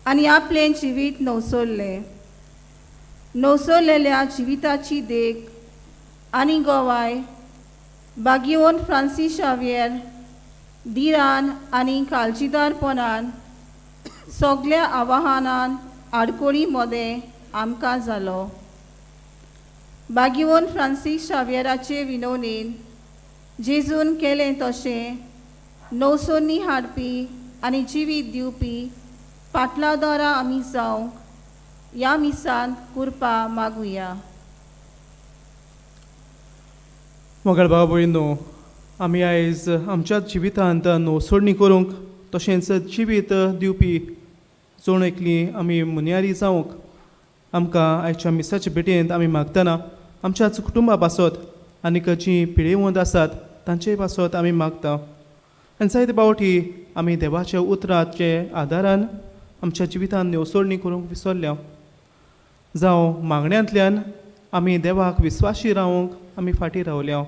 आनी आपलें जिवीत नवसरलें. नवसरलेल्या जिविताची देख आनी गवाय बागेवन फ्रांसीस शाव्येर धिरान आनी काळजीदारपणान सगल्या आवाहनान आडकोळी मदें आमकां जालो. बागेवन फ्रांसीस शाव्येराचे विनवणेन जेजून केलें तशें नवसरणी हाडपी आनी जिवीत दिवपी पाटलादारां आमी जावंक ह्या मिसांत कृपा मागुया. मोगाळ बाबा भयणो, आमी आयज आमच्या जिवितांत नवसरणी करूंक तशेंच जिवीत दिवपी जण एकली आमी मुन्यारी जावंक आमकां आयच्या मिसाच्या भेटेंत आमी मागतना आमच्याच कुटुंबा पासत आनीक जीं पिळेवंत आसात तांचे पासत आमी मागता. आनी जायते फावटी आमी देवाच्या उतराचे आदारान आमच्या जिवितांत नवसरणी करूंक विसरल्या, जावं मागण्यांतल्यान आमी देवाक विस्वाशी रावंक आमी फाटीं रावल्या.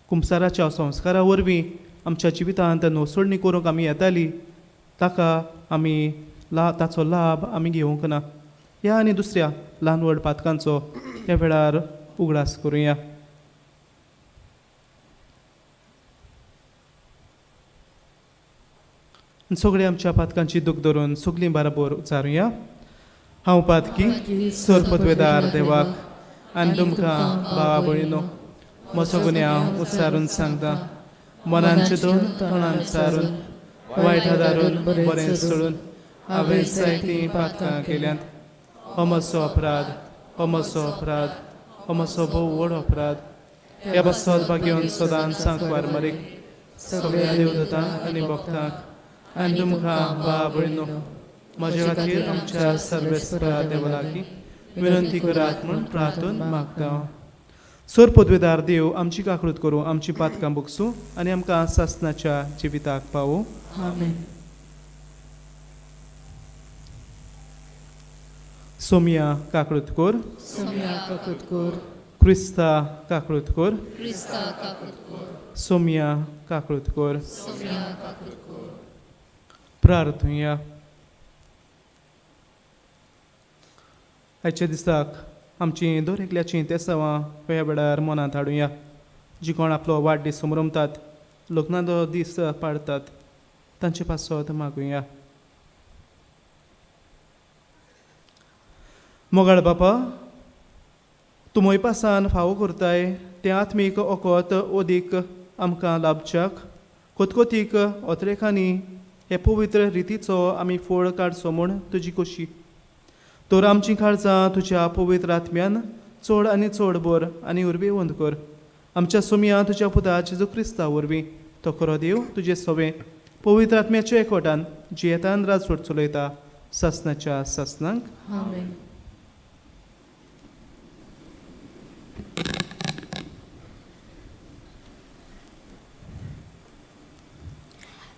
कुमसाराच्या संस्कारा वरवीं आमच्या जिवितांत नवसरणी करूंक आमी येताली, ताका आमी ताचो लाभ आमी घेवंक ना. ह्या आनी दुसऱ्या ल्हान व्हड पातकांचो ह्या वेळार उगडास करुया. सगळीं आमच्या पातकांची दूख धरून सगळीं बराबर उचारुया. हांव पातकी सरपदवेदार देवाक आनी तुमकां भावा भयणीनो म्हजो गुन्यांव उच्चारून सांगता. मनान चिंतून तोंडान सारून वायट हादारून बरें सोडून हांवें जायतीं पातकां केल्यांत. हो म्हजो अपराध, हो म्हजो अपराध, हो म्हजो भोव व्हड अपराध. ह्या पासत भाग्योन सदांच सांकवार मरीक सगळ्या देवदतांक आनी भक्तांक आनी तुमकां भाव भयणीनो म्हज्या खातीर आमच्या सर्वेस्परा देवा लागीं विनंती करात म्हूण प्रार्थून मागता. सोर पदवेदार देव आमची काकृत करूं, आमची पातकां बगसूं आनी आमकां सासनाच्या जिविताक पावूं. आमेन. सोमिया काकृत कोर. सोम्या काकृत कोर. क्रिस्ता काकृत कोर. क्रिस्ता काकूत कोर. सोमिया काकृत कोर. सोम्या काकूत कोर. प्रार्थुया. आयच्या दिसाक आमची दर एकल्याची तेसांवां ह्या वेळार मनांत हाडुया. जी कोण आपलो वाडदीस समरमतात, लग्नाचो दीस पाळतात, तांचे पासत मागुया. मोगाळ बापा, तूं मोयपासान फावो करताय तें आत्मीक ओकोत ओदीक आमकां लाभच्याक कोतकोतीक ओतरेखांनी हे पवित्र रितीचो आमी फोड काडचो म्हूण तुजी खोशी. तर आमचीं काळजां तुज्या पवित्र आत्म्यान चड आनी चड बर आनी उर्बेवंत कर. आमच्या सोमया तुज्या पुता जेजू क्रिस्ता वरवीं, तो खरो देव तुजे सवें पवित्र आत्म्याच्या एकवटान जियेतान राजवट चलयता सासनाच्या सासनांक. आमेन.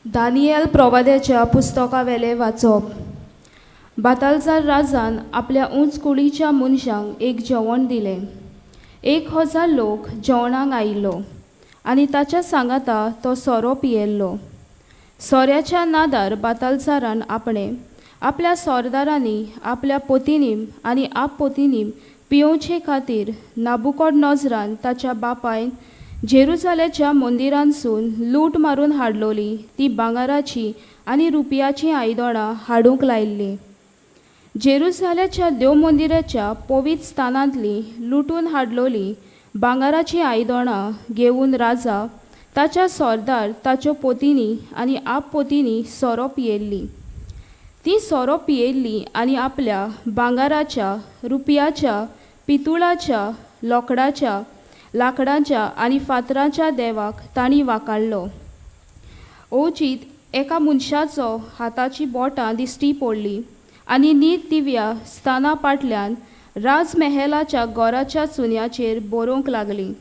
दानियल प्रवाद्याच्या पुस्तकावेलें वाचप. बातालजार राजान आपल्या उंच कुडीच्या मनशांक एक जेवण दिलें. 1000 लोक जेवणाक आयिल्लो आनी ताच्या सांगाता तो सोरो पियेल्लो. सोऱ्याच्या नादार बातालजारान आपणें आपल्या सोरदारांनी आपल्या पोतिनीम आनी आपपोतिनीम पियोवचे खातीर नाबुकोड नजरान ताच्या बापायन जेरुजाल्याच्या मंदिरांसून लूट मारून हाडलोली ती भांगराची आनी रुपयाचीं आयदनां हाडूंक लायिल्लीं. जेरुजाल्याच्या देव मंदिराच्या पवित्र स्थानांतली लुटून हाडलोली भांगराचीं आयदनां घेवन राजा ताच्या सरदार ताच्यो पोतिनी आनी आपपोतिनी सोरो पियेल्ली. ती सोरो पियेल्ली आनी आपल्या भांगराच्या, रुपयाच्या, पितुळाच्या, लोकडाच्या, लांकडाच्या आनी फातराच्या देवाक तांणी वाकाडलो. अवचीत एका मनशाचो हाताची बोटां दिश्टी पडली आनी नीत दिव्या स्थाना फाटल्यान राजमेहेलाच्या गोराच्या चुन्याचेर बरोवंक लागली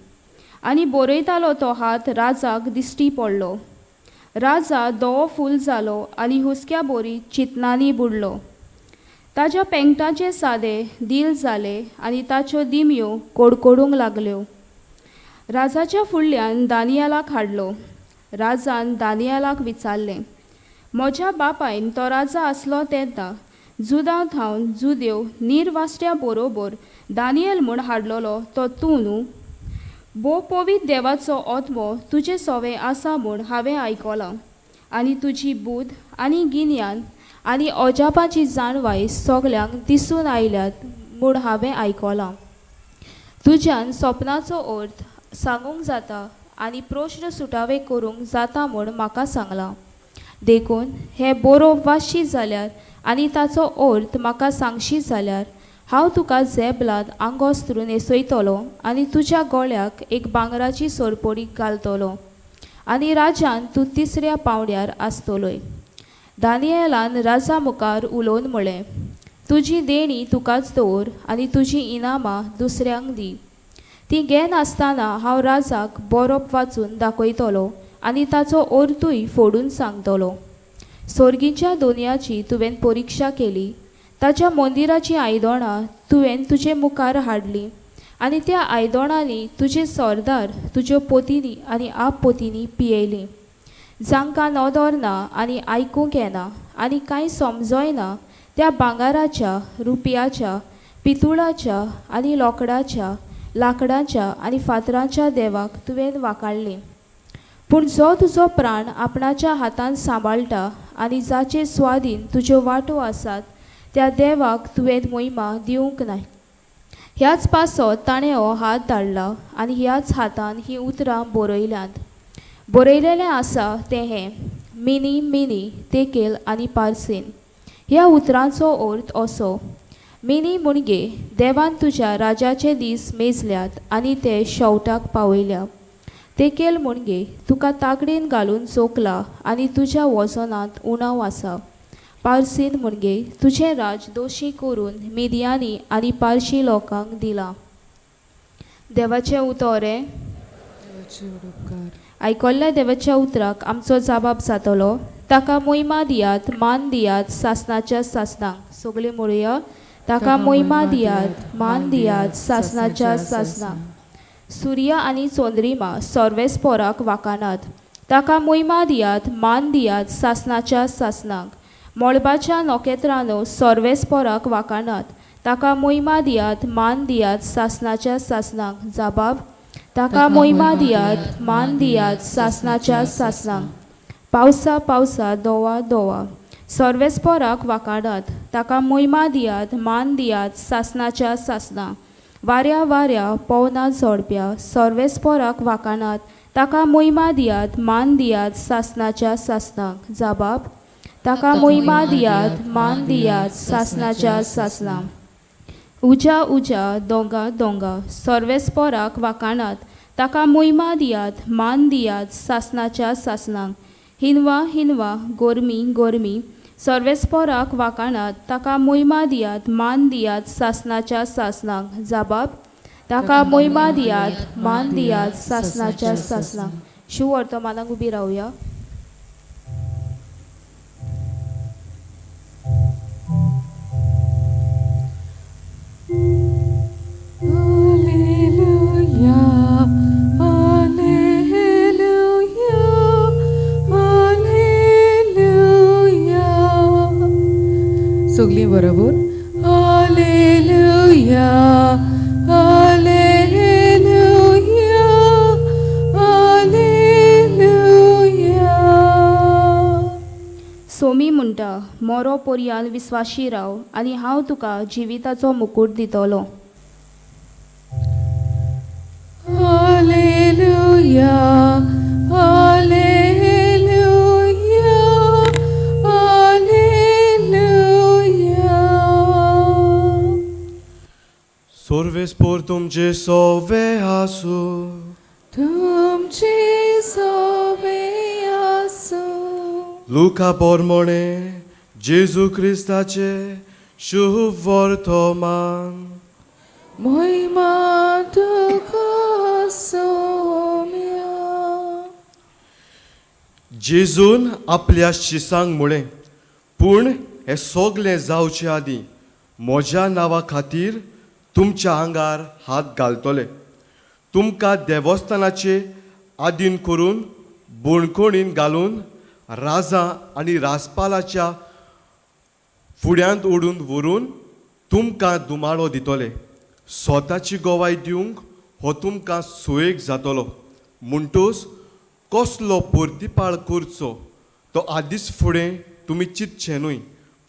आनी बरयतालो तो हात राजाक दिश्टी पडलो. राजा धवो फूल जालो आनी हुस्क्या बोरी चिंतनांनी बुडलो. ताज्या पेंगटाचे सादे दील जाले आनी ताच्यो दिमयो कडकडूंक लागल्यो. राजाच्या फुडल्यान दानियालाक हाडलो. राजान दानियालाक विचारलें, म्हज्या बापायन तो राजा आसलो तेन्ना जुदां थावन जुदेव नीरवास्ट्या बरोबर दानियल म्हूण हाडलेलो तो तूं न्हू? भोव पवित्र देवाचो आत्मो तुजे सोवें आसा म्हूण हांवें आयकलां आनी तुजी बुद्द आनी गिन्यान आनी अजापाची जाणवाय सगल्यांक दिसून आयल्यात म्हूण हांवें आयकलां. तुज्यान सपनाचो अर्थ सांगूंक जाता आनी प्रश्न सुटावे करूंक जाता म्हूण म्हाका सांगलां. देखून हें बरोवप वाचशी जाल्यार आनी ताचो अर्थ म्हाका सांगशी जाल्यार हांव तुका झेबलाद आंगोस्त्र न्हेसयतलो आनी तुज्या गळ्याक एक भांगराची सरपळी घालतलो आनी राजान तूं तिसऱ्या पांवड्यार आसतलोय. दानियलान राजा मुखार उलोवन म्हळें, तुजी देणी तुकाच दवर आनी तुजीं इनामां दुसऱ्यांक दी. ती घेनासतना हांव राजाक बरोवप वाचून दाखयतलो आनी ताचो अर्थूय फोडून सांगतलो. सोर्गीच्या दोनयाची तुवें परिक्षा केली, ताच्या मंदिराचीं आयदनां तुवें तुजे मुखार हाडलीं आनी त्या आयदनांनी तुजे सरदार तुज्यो पोतिनी आनी आपपोतिनी पियेलीं. जांकां नदर ना आनी आयकूंक येना आनी कांय समजोय ना त्या भांगराच्या, रुपयाच्या, पितुळाच्या आनी लोकडाच्या, लांकडाच्या आनी फातराच्या देवाक तुवें वाकाडलीं. पूण जो तुजो प्राण आपणाच्या हातान सांबाळटा आनी जाचे स्वादीन तुज्यो वाटो आसात त्या देवाक तुवें मोहिमा दिवंक नाय. ह्याच पासत ताणें हो हात धाडला आनी ह्याच हातान हीं उतरां बरयल्यांत. बरयलेलें आसा तें हें, मिनी मिनी तेकेल आनी पार्सीन. ह्या उतरांचो अर्थ असो, मिनी मुणगे देवान तुज्या राजाचे दीस मेजल्यात आनी ते शेवटाक पावयल्या. तेकेल मुणगे तुका तागडेन घालून चोखला आनी तुज्या वजनांत उणाव आसा. पार्सीन मुणगे तुजें राज दोशी करून मिदियानी आनी पारशी लोकांक दिलां. देवाचें उतर हें. आयकल्ल्या देवाच्या उतराक आमचो जाबाब जातलो. ताका मोहिमा दियात, मान दियात सासनाच्या सासनाक. सगळीं म्हणुया, ताका मोहिमा दियात, मान दियात सासनाच्या सासनाक. सुर्या आनी चंद्रिमा सर्वेस्पोराक वाकानात. ताका मोहिमा दियात, मान दियात सासनाच्या सासनाक. मळबाच्या नखेत्रांनो सर्वेस्पोराक वाकानात. ताका मोहिमा दियात, मान दियात सासनाच्या सासनाक. जाबाब, ताका मोहिमा दियात, मान दियात सासनाच्या सासनाक. पावसा पावसा दोवा दोवा सर्वेस्पोराक वाकाडात. ताका मोहिमा दियात, मान दियात सासनाच्या सासनाक. वाऱ्या वाऱ्या पोवना झोडप्या सर्वेस्पोराक वाकानात. ताका मोहिमा दियात, मान दियात सासनाच्या सासनाक. जाबाब, ताका मोहिमा दियात, मान दियात सासनाच्या सासनाक. उजा उजा दोंगा दोंगा सर्वेस्पोराक वाकानात. ताका मोहिमा दियात, मान दियात सासनाच्या सासनाक. हिनवा हिनवा गोरमी गोरमी सर्वेस्पोराक वाकानात. ताका मोहिमा दियात, मान दियात सासनाच्या सासनाक. जाबाब, ताका मोहिमा दियात, मान दियात सासनाच्या सासनाक. शुवर्तमानाक उबी रावया. Alleluia, Alleluia, Alleluia. सगळीं बरोबर. Alleluia, Alleluia, Alleluia. Somi म्हणटा, मोरो पोरयान विस्वाशी राव आनी हांव तुका जिविताचो मुकूट दितलो. Alleluia, Alleluia, Alleluia. सोर्वेस्पोर तुमचे सोवे आसू. तुमचे सोवे आसूं. लुका पोरमोणे जेजू क्रिस्ताचे शुभ वर्तमान. महिमा तुका सोम्या. जेजून आपल्या शिसांक म्हळें, पूण हें सगलें जावचे आदीं म्हज्या नांवा खातीर तुमच्या आंगार हात घालतले. तुमकां देवस्थानाचे आदीन करून बोणकोणीन घालून राजा आनी राजपालाच्या फुड्यांत ओडून व्हरून तुमकां दुमाळो दितले. स्वताची गवाय दिवंक हो तुमकां सोयेक जातलो. म्हणटूच कसलो परतिपाळ करचो तो आदींच फुडें तुमी चिंतचें न्हय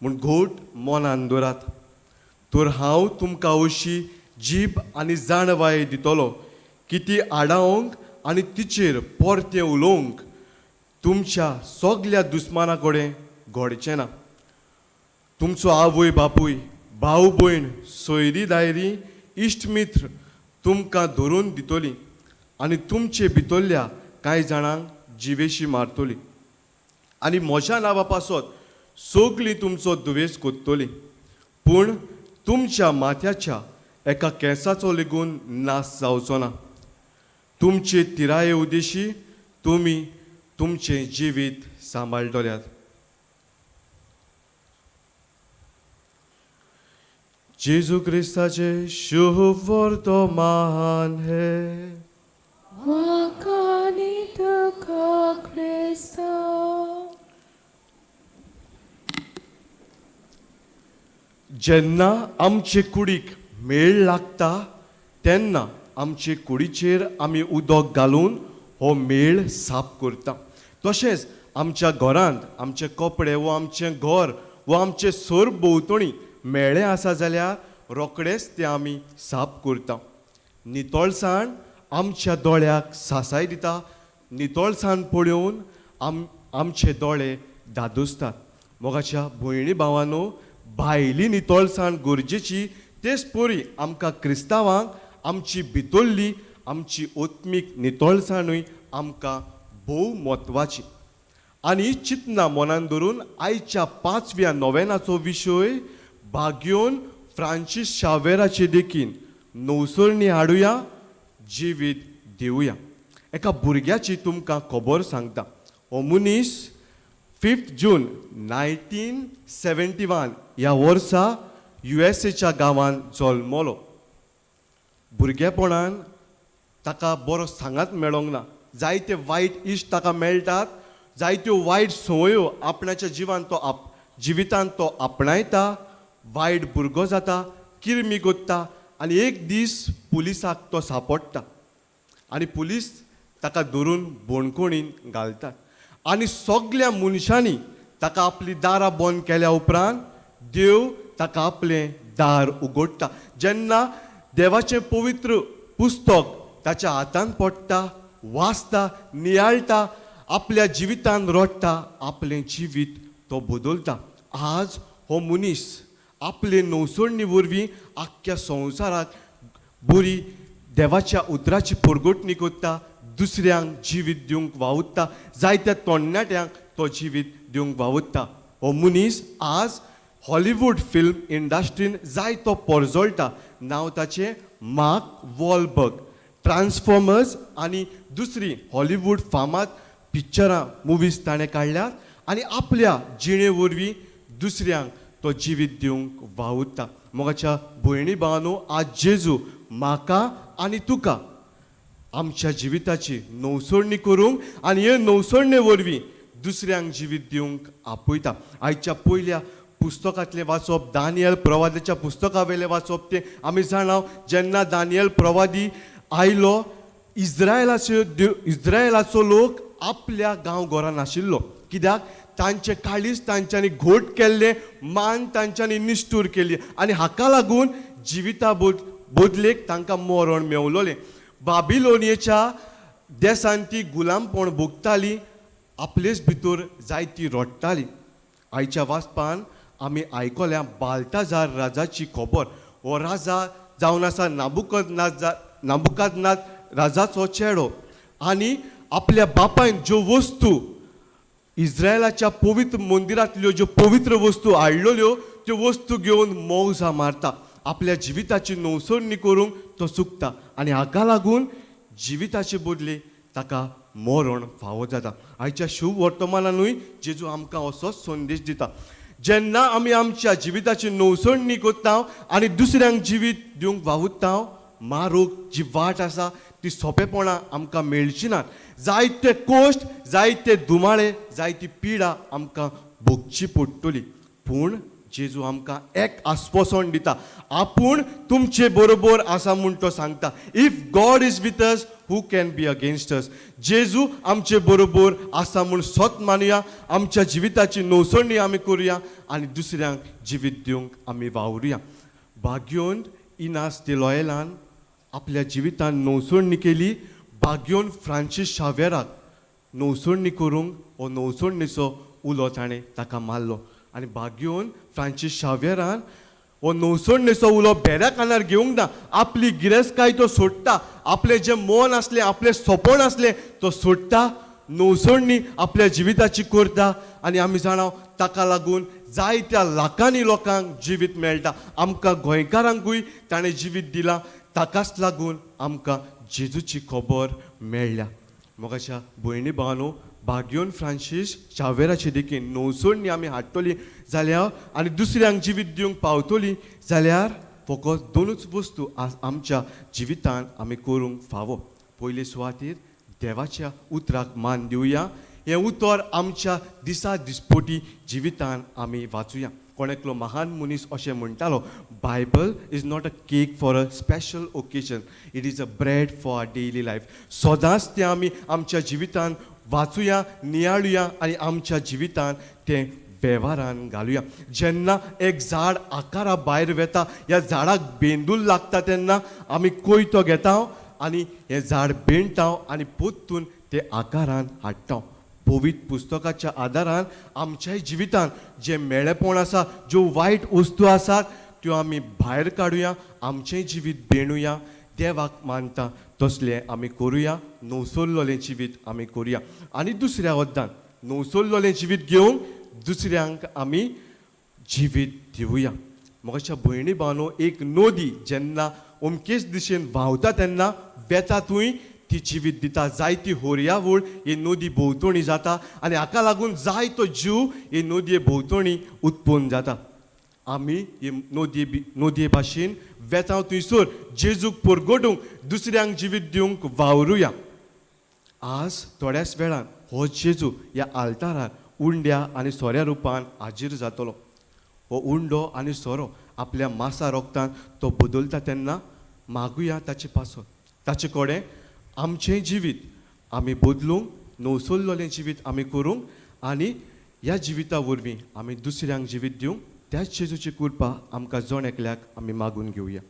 म्हूण घोट मनान दवरात. तर हांव तुमकां अशी जीब आनी जाणवाय दितलो की ती आडावंक आनी तिचेर परतें उलोवंक तुमच्या सगल्या दुस्माना कडेन घडचें ना. तुमचो आवय बापूय, भाव भयण, सोयरी दायरी, इश्ट मित्र तुमकां धरून दितली आनी तुमचे भितरल्या कांय जाणांक जिवेशी मारतली आनी म्हज्या नांवा पासत सगळीं तुमचो दुवेस कोत्तली. पूण तुमच्या माथ्याच्या एका केंसाचो लेगून नाश जावचो ना. तुमचे तिराये उद्देशी तुमी तुमचें जिवीत सांबाळटल्यात. जेजू क्रिस्ताचे शुभ वर्तमान हे. वाकानी तुका क्रिस्ता. जेन्ना आमचे कुडीक मेळ लागता तेन्ना आमचे कुडीचेर आमी उदक घालून हो मेळ साफ करता. तशेंच आमच्या घरांत आमचे कपडे वो आमचें घर वो आमचे सर भोंवतणी मेळें आसा जाल्यार रोखडेंच तें आमी साफ करता. नितळसाण आमच्या दोळ्याक सासाय दिता. नितळसाण पळोवन आमचे दोळे दादोसतात. मोगाच्या भयणी भावानो, भायली नितळसाण गरजेची, तेच परी आमकां क्रिस्तांवांक आमची भितरली आमची आत्मीक नितळसाणूय आमकां भोव म्हत्वाची. आनी चिंतना मनान धरून आयच्या पांचव्या नोवेनाचो विशय भाग्योन फ्रांसीस शावेराचे देखीन नवसरणी हाडुया, जिवीत दिवया. एका भुरग्याची तुमकां खबर सांगता. हो मनीस 5 जून 1971 ह्या वर्सा युएसएच्या गांवांत जल्मलो. भुरगेपणान ताका बरो सांगात मेळोंक ना. जायते वायट इश्ट ताका मेळटात, जायत्यो वायट संवयो आपणाच्या जिवान तो जिवितान तो आपणायता, वायट भुरगो जाता, किरमी कोत्ता आनी एक दीस पुलिसाक तो सापडटा आनी पुलीस ताका धरून बोणकोणीन घालतात आनी सगल्या मनशांनी ताका आपली दारां बंद केल्या उपरांत देव ताका आपलें दार उगडटा. जेन्ना देवाचें पवित्र पुस्तक ताच्या हातान पडटा, वाचता, नियाळटा, आपल्या जिवितान रडटा, आपलें जिवीत तो बदलता. आज हो मनीस आपले नवसरणी वरवीं आख्ख्या संवसाराक बरी देवाच्या उतराची परगटणी करता, दुसऱ्यांक जिवीत दिवंक वावुरता, जायत्या तरणाट्यांक तो जिवीत दिवंक वावुरता. हो मनीस आज हॉलिवूड फिल्म इंडस्ट्रीन जायतो परजळटा. नांव ताचें मार्क वॉलबर्ग. ट्रान्सफॉर्मर्स आनी दुसरी हॉलिवूड फामाद पिक्चरां मुवीज ताणें काडल्यात आनी आपल्या जिणे वरवीं दुसऱ्यांक तो जिवीत दिवंक वावुरता. मोगाच्या भयणी भावांनो, आज जेजू म्हाका आनी तुका आमच्या जिविताची नवसरणी करूंक आनी हे नवसरणे वरवीं दुसऱ्यांक जिवीत दिवंक आपयता. आयच्या पयल्या पुस्तकांतलें वाचप दानियल प्रवादीच्या पुस्तका वयलें वाचप तें आमी जाणा. जेन्ना दानियल प्रवादी आयलो, इस्रायलाचो लोक आपल्या गांव घरान नाशिल्लो. कित्याक तांचे काळीज तांच्यांनी घोट केल्लें, मान तांच्यांनी निश्ठूर केली आनी हाका लागून जिविता बदलेक तांकां मरण मेवलोलें. बाबिलोनियेच्या देसान ती गुलामपण भोगताली, आपलेच भितर जायती रडटाली. आयच्या वाचपान आमी आयकल्या बाल्ताजार राजाची खबर. हो राजा जावन आसा नाबुकदनाथ राजाचो चेडो आनी आपल्या बापायन ज्यो वस्तू इस्रायलाच्या पवित्र मंदिरांतल्यो ज्यो पवित्र वस्तू हाडलेल्यो त्यो वस्तू घेवन मौजा मारता. आपल्या जिविताची नवसरणी करूंक तो चुकता आनी हाका लागून जिविताचे बदले ताका मरण फावो जाता. आयच्या शुभ वर्तमानानूय जेजू आमकां असोच संदेश दिता. जेन्ना आमी आमच्या जिविताची नवसरणी करता आनी दुसऱ्यांक जिवीत दिवंक वावुरता, मारूक जी वाट आसा ती सोंपेपणां आमकां मेळची ना. जायते कश्ट, जायते दुमाळे, जायती पिडा आमकां भोगची पडटली. पूण जेजू आमकां एक आस्वासन दिता, आपूण तुमचे बरोबर आसा म्हूण तो सांगता. If God is with us, who can be against us? जेजू आमचे बरोबर आसा म्हूण सत मानुया, आमच्या जिविताची नवसरणी आमी करुया आनी दुसऱ्यांक जिवीत दिवंक आमी वावरुया. भाग्योन इनास दे लॉयलान आपल्या जिवितान नवसरणी केली. भाग्योन फ्रांसीस शावेराक नवसरणी करूंक हो नवसरणीचो उलो ताणें ताका मारलो आनी भाग्योन फ्रांसीस शावेरान हो नवसरणीचो उलो बेऱ्या कानार घेवंक ना. आपली गिरेस्तकाय तो सोडटा, आपलें जें मन आसलें, आपलें सोंपण आसलें तो सोडटा, नवसरणी आपल्या जिविताची करता आनी आमी जाणा ताका लागून जायत्या लाखांनी लोकांक जिवीत मेळटा. आमकां गोंयकारांकूय ताणें जिवीत दिलां, ताकाच लागून आमकां जेजूची खबर मेळ्ळ्या. मोगाच्या भयणी भावांनो, भाग्योन फ्रांसीस शावेराचे देखीन नवसरणी आमी हाडटली जाल्यार आनी दुसऱ्यांक जिवीत दिवंक पावतली जाल्यार फकत दोनूच वस्तू आमच्या जिवितान आमी करूंक फावो. पयले सुवातेर देवाच्या उतराक मान दिवया. हें उतर आमच्या दिसा दिसपटी जिवितान आमी वाचुया. कोण एकलो महान मनीस अशें म्हणटालो, Bible is not a cake for a special occasion, it is a bread for our daily life. सदांच तें आमी आमच्या जिवितान वाचुया, नियाळुया आनी आमच्या जिवितान तें वेव्हारान घालुया. जेन्ना एक झाड आकारा भायर वेता, ह्या झाडाक बेंदूल लागता तेन्ना आमी कोयतो घेता आनी हें झाड बेणटा आनी पोत्तून तें आकारान हाडटा. पवित्र पुस्तकाच्या आदारान आमच्याय जिवितान जें मेळेपण आसा, ज्यो वायट वस्तू आसात त्यो आमी भायर काडुया, आमचें जिवीत बेणुया, देवाक मानता तसलें आमी करुया, नवसरलेलें जिवीत आमी करुया. आनी दुसऱ्या वद्दान नवसरलेलें जिवीत घेवंक दुसऱ्यांक आमी जिवीत दिवया. म्हज्या भयणी भावनो, एक नदी जेन्ना अमकेच दिशेन व्हांवता तेन्ना वेता थंय ती जिवीत दिता. जायती होरयावळ हे नदी भोंवतणी जाता आनी हाका लागून जायतो जीव हे नदये भोंवतणी उत्पन्न जाता. आमी हे नदये भाशेन वेता थंयसर जेजूक परगटूंक, दुसऱ्यांक जिवीत दिवंक वावरुया. आज थोड्याच वेळान हो जेजू ह्या आल्तारार उंड्या आनी सोऱ्या रुपान हाजीर जातलो. हो उंडो आनी सोरो आपल्या मासा रोगतान तो बदलता तेन्ना मागुया ताचे पासत, ताचे कडेन आमचें जिवीत आमी बदलूंक, नवसरलेलें जिवीत आमी करूंक आनी ह्या जिविता वरवीं आमी दुसऱ्यांक जिवीत दिवंक त्याच जेजूची कृपा आमकां जण एकल्याक आमी मागून घेवया.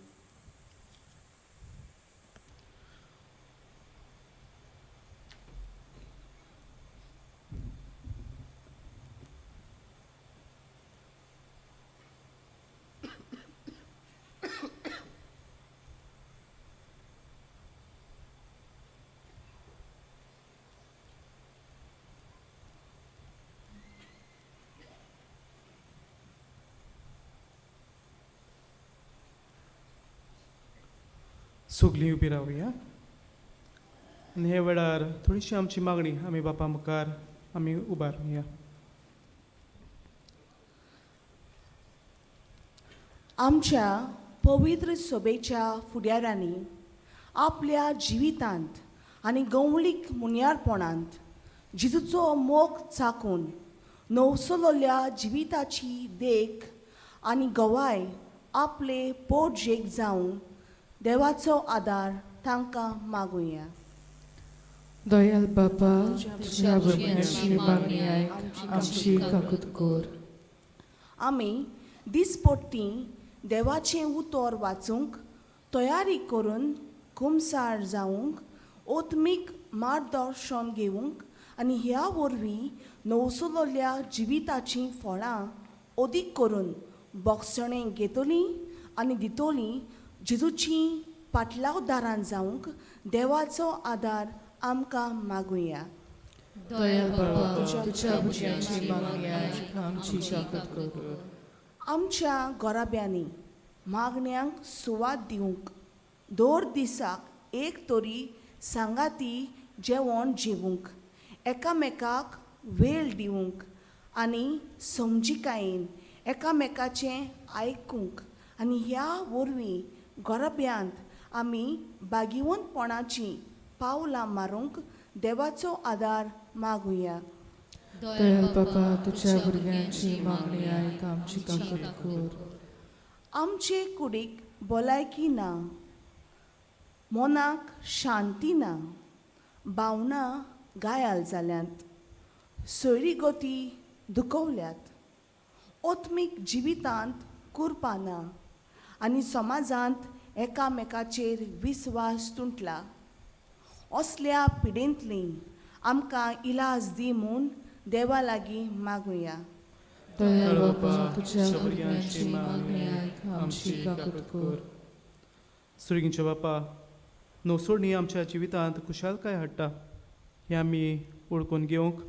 सगलीं उबी रावया आनी हे वेळार थोडीशी आमची मागणी आमी बापा मुखार आमी उबारुया. आमच्या पवित्र सभेच्या फुडाऱ्यांनी आपल्या जिवितांत आनी गवळीक मुन्यारपणांत जेजूचो मोग चाकून नवसलोल्या जिविताची देख आनी गवाय आपले पोटजेक जावन देवाचो आदार तांकां मागुया. दयाल बापा, तुज्या भुरग्यांची मागणी आयक, आमची काकूत कर. आमी दिसपट्टी देवाचें उतर वाचूंक तयारी करून कुमसार जावंक, आत्मीक मार्गदर्शन घेवंक आनी ह्या वरवीं नवसलोल्या जिविताचीं फळां अदीक करून बोगसणें घेतलीं आनी दितलीं. जेजूची पाटलावदारान जावंक देवाचो आदार आमकां मागुया. दयाल बाबा, तुज्या भुरग्यांची मागणी आयक, आमची काकूत कर. आमच्या घराब्यांनी मागण्यांक सुवात दिवंक दर दिसाक एक तरी सांगाती जेवण जेवूंक, एकामेकाक वेळ दिवंक आनी समजिकायेन एकामेकाचें आयकूंक आनी ह्या वरवीं घराब्यांत आमी बागिवंतपणाचीं पावलां मारूंक देवाचो आदार मागुया. दयाल बाबा, तुज्या भुरग्यांची मागणी आयक, आमची काकूत कर. आमचे कुडीक भलायकी ना, मनाक शांती ना, भावनां घायाल जाल्यांत, सोयरीगती दुखवल्यात, आत्मीक जिवितांत कुरपा ना आनी समाजांत एकामेकाचेर विस्वास तुटला. असल्या पिडेंतली आमकां इलाज दी म्हूण देवा लागीं मागुया. दयाल बाबा, तुज्या भुरग्यांची मागणी आयक, आमची काकूत कर. सुर्गींच्या बापा, नवसोडणी आमच्या जिवितांत खुशालकाय हाडटा हें आमी वळखून घेवंक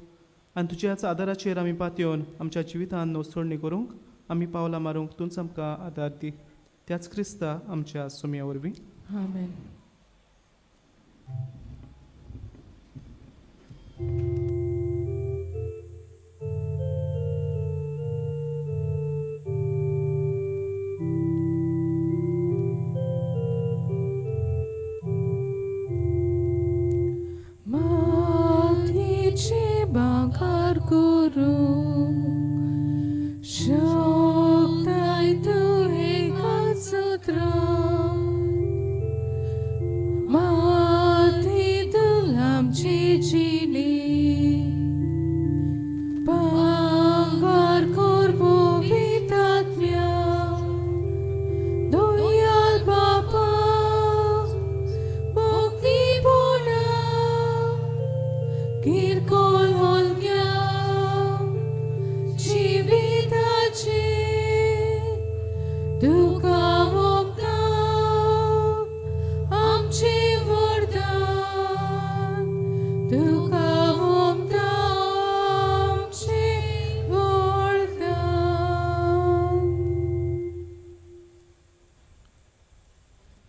आनी तुज्याच आदाराचेर आमी पातयेवन आमच्या जिवितांत नवसोडणी करूंक आमी पावलां मारूंक तूंच आमकां आदार दी. त्याच क्रिस्ता आमच्या सुम्या वरवीं. आमेन. मातीची बागार करूं शकताय तूं एकाच उतरान, मातीची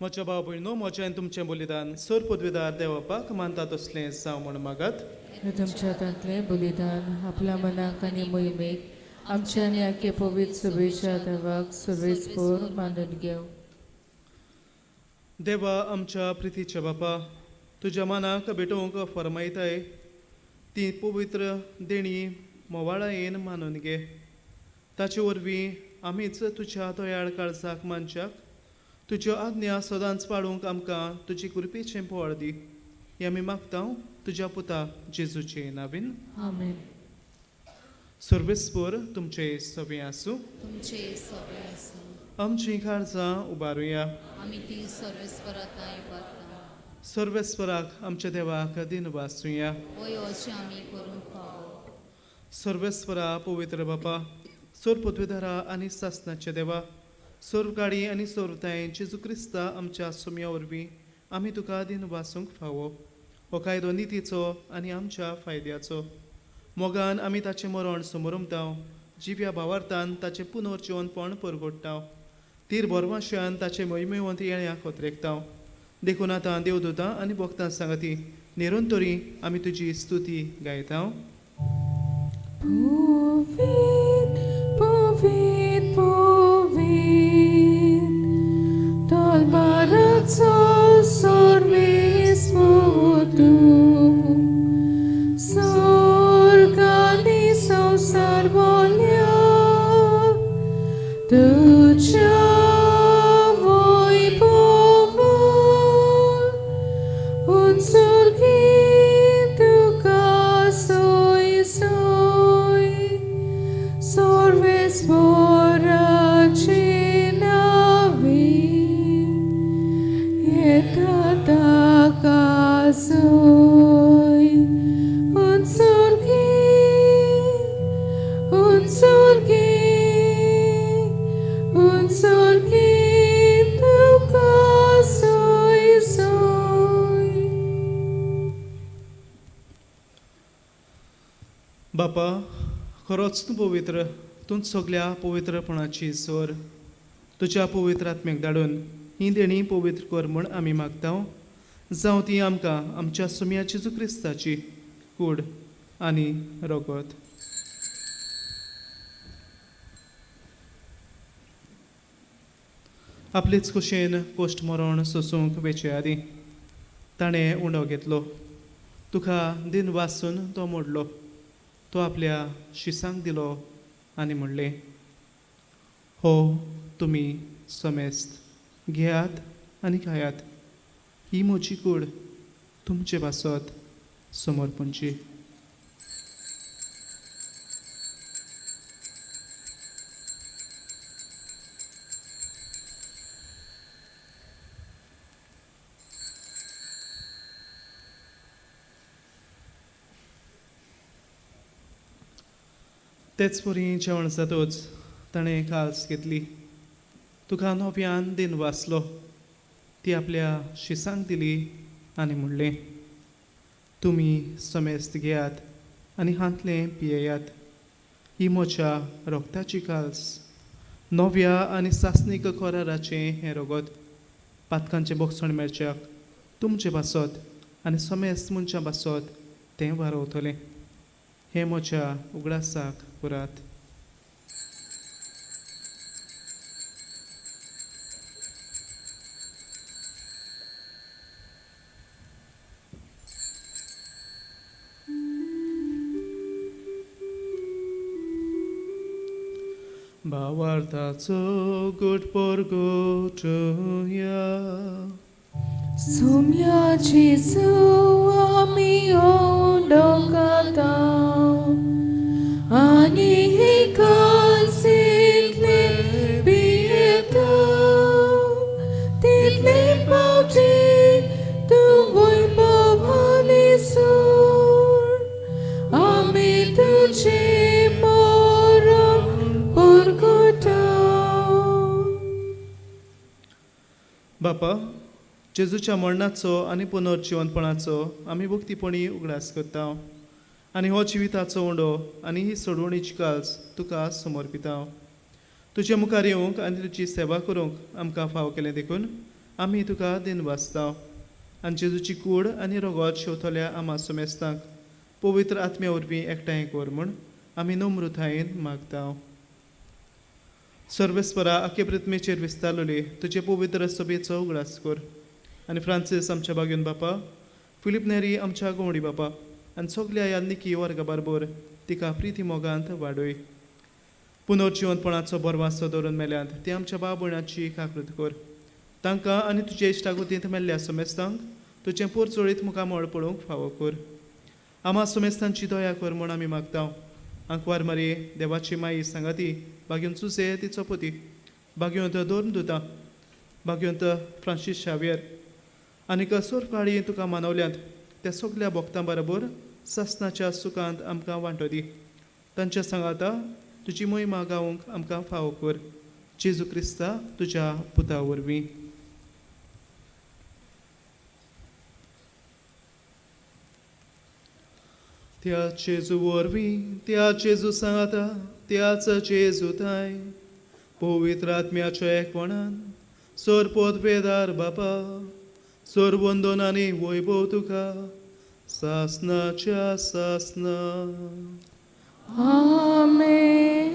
म्हज्या भाव भयणो म्हजें आनी तुमचें बलिदान सर पदवीदार देवपाक मानता तसलें जावं म्हूण मागात. हे तुमच्या हातांतलें बलिदान आपल्या मनाक आनी मोहिमेक आमच्या आनी आख्खे पवित्र सभेच्या देवाक सर्वेस्पोर मानून घेवं. देवा आमच्या प्रितीच्या बापा, तुज्या मनाक भेटोवंक फरमायताय ती पवित्र देणी मोवाळायेन मानून घे. ताचे वरवीं आमीच तुज्या दयाळ काळजाक मानच्याक तुज्यो आज्ञा सदांच पाळूंक आमकां तुजी कृपेचें बळ दी. हें आमी मागता तुज्या पुता जेजूचे नावीन. आमेन. सर्वेस्पोर तुमचे सवे आसूं. तुमचे सवे आसूं. आमचीं काळजां उबारुया. आमी ती सर्वेस्पराताय उबारता. सर्वेस्पराक आमच्या देवाक दिन वाचुया. वय अशें आमी करूंक फावो. सर्वेस्परा पवित्र बापा, सोर पदवीधरा आनी सासनाच्या देवा, सोर गाडी आनी सोरताय जेजू क्रिस्ता आमच्या सुम्या वरवीं आमी तुका दिन वाचूंक फावो. हो कायदो नितीचो आनी आमच्या फायद्याचो. मोगान आमी ताचें मरण समरमताव, जिव्या भावार्थान ताचें पुनर्जिवनपण परगोडटाव, तीर बोरवाशान ताचें मोहिमेवंत येळ्याक कोत्रेकताव. देखून आतां देवदूतां आनी भक्तां सांगती निरंतरी आमी तुजी स्तुती गायताव. पवित्र पवित्र पवित्र तलवाराचो सर्वेस्पर तूं, स्वर्ग आनी संवसार भरल्या तुज्या वैभवान. उंचुर्गी तुका सोय सोय सर्वेस्पराचे नांवे येता ताका सोय. उंचुर्गी उंचुर्गी उंचुर्गी तुका सोय सोय. बापा, खरोच तूं पवित्र, तूं सगल्या पवित्रपणाची सर. तुज्या पवित्र आत्म्याक धाडून ही देणी पवित्र कर म्हूण आमी मागता. जावं ती आमकां आमच्या सुम्या जेजू क्रिस्ताची कूड आनी रगत. आपलेच कुशेन कोश्ट मरण सोसूंक वेचे आदीं ताणें उंडो घेतलो, तुका दिन वासून तो मोडलो, तो आपल्या शिसांक दिलो आनी म्हणलें, हो तुमी समेस्त घेयात आनी खायात, ही म्हजी कूड तुमचे पासत समर्पणची. तेच परी जेवण जातच ताणें काल्स घेतली, तुका नव्यान दिन वाचलो, ती आपल्या शिसांक दिली आनी म्हणलें, तुमी समेस्त घेयात आनी हांतलें पियेयात, ही म्हज्या रोगताची काल्स, नव्या आनी सासणीक कराराचें हें रगत, पातकांचें बोगसण मेळच्याक तुमचें पासत आनी समेस्त मनशां पासत तें वारवतलें. हें म्हज्या उगडासाक पुरात. भावार्थाचो गुट परगटुया. सुम्या जेजू आमी ओडोकाता आनी ही कालसींतले पियेता, तितले पावटी तूं वैभवानी सोड, आमी तुजें मरण परगटा. बापा, जेजूच्या मरणाचो आनी पुनर्जिवनपणाचो आमी भक्तीपणी उगडास करता आनी हो जिविताचो उंडो आनी ही सोडवणीची काल्स तुका समर्पिता. तुजे मुखार येवंक आनी तुजी सेवा करूंक आमकां फाव केलें देखून आमी तुका दिनवासता आनी जेजूची कूड आनी रगत शेवतल्या आमा समेस्तांक पवित्र आत्म्या वरवीं एकठांय कर म्हूण आमी नम्रतायेन मागता. सर्वेस्परा आखे पृथ्वीचेर विस्तारलेली तुजे पवित्र सभेचो उगडास कर आनी फ्रांसीस आमच्या बागेवन बापा, फिलीप नेरी आमच्या गवंडी बापा आनी सगल्या ह्या निकी वर्गा बरोबर तिका प्रिती मोगांत वाडय. पुनर्जिवंतपणाचो बरवासो दवरून मेल्यांत ते आमच्या बाब भयणाची काकृत कर. तांकां आनी तुजे इश्टागतींत मेल्ल्या समेस्तांक तुजें पोरचोळीत मुखामळ पळोवंक फावो कर. आमा समेस्तांची दया कर म्हूण आमी मागता. आंकवार मारी देवाची माई सांगाती बागेवन सुसे तिचो पती, बागेवंत दोन दुता, बागेवंत फ्रांसीस शावियर आनीक सोर काळी तुका मानवल्यांत त्या सगल्या भक्तां बरोबर सासनाच्या सुखांत आमकां वांटो दी. तांच्या सांगाता तुजी मोहिमा गावंक आमकां फावो कर. जेजू क्रिस्ता तुज्या पुता वरवीं. त्या जेजू वरवीं, त्या जेजू सांगाता, त्याच जेजू थांय पवित्र आत्म्याच्या एकपणान सोरपोत वेदार बापा सोरवंदन आनी वैभव तुका सासनाच्या सासना. आमेन.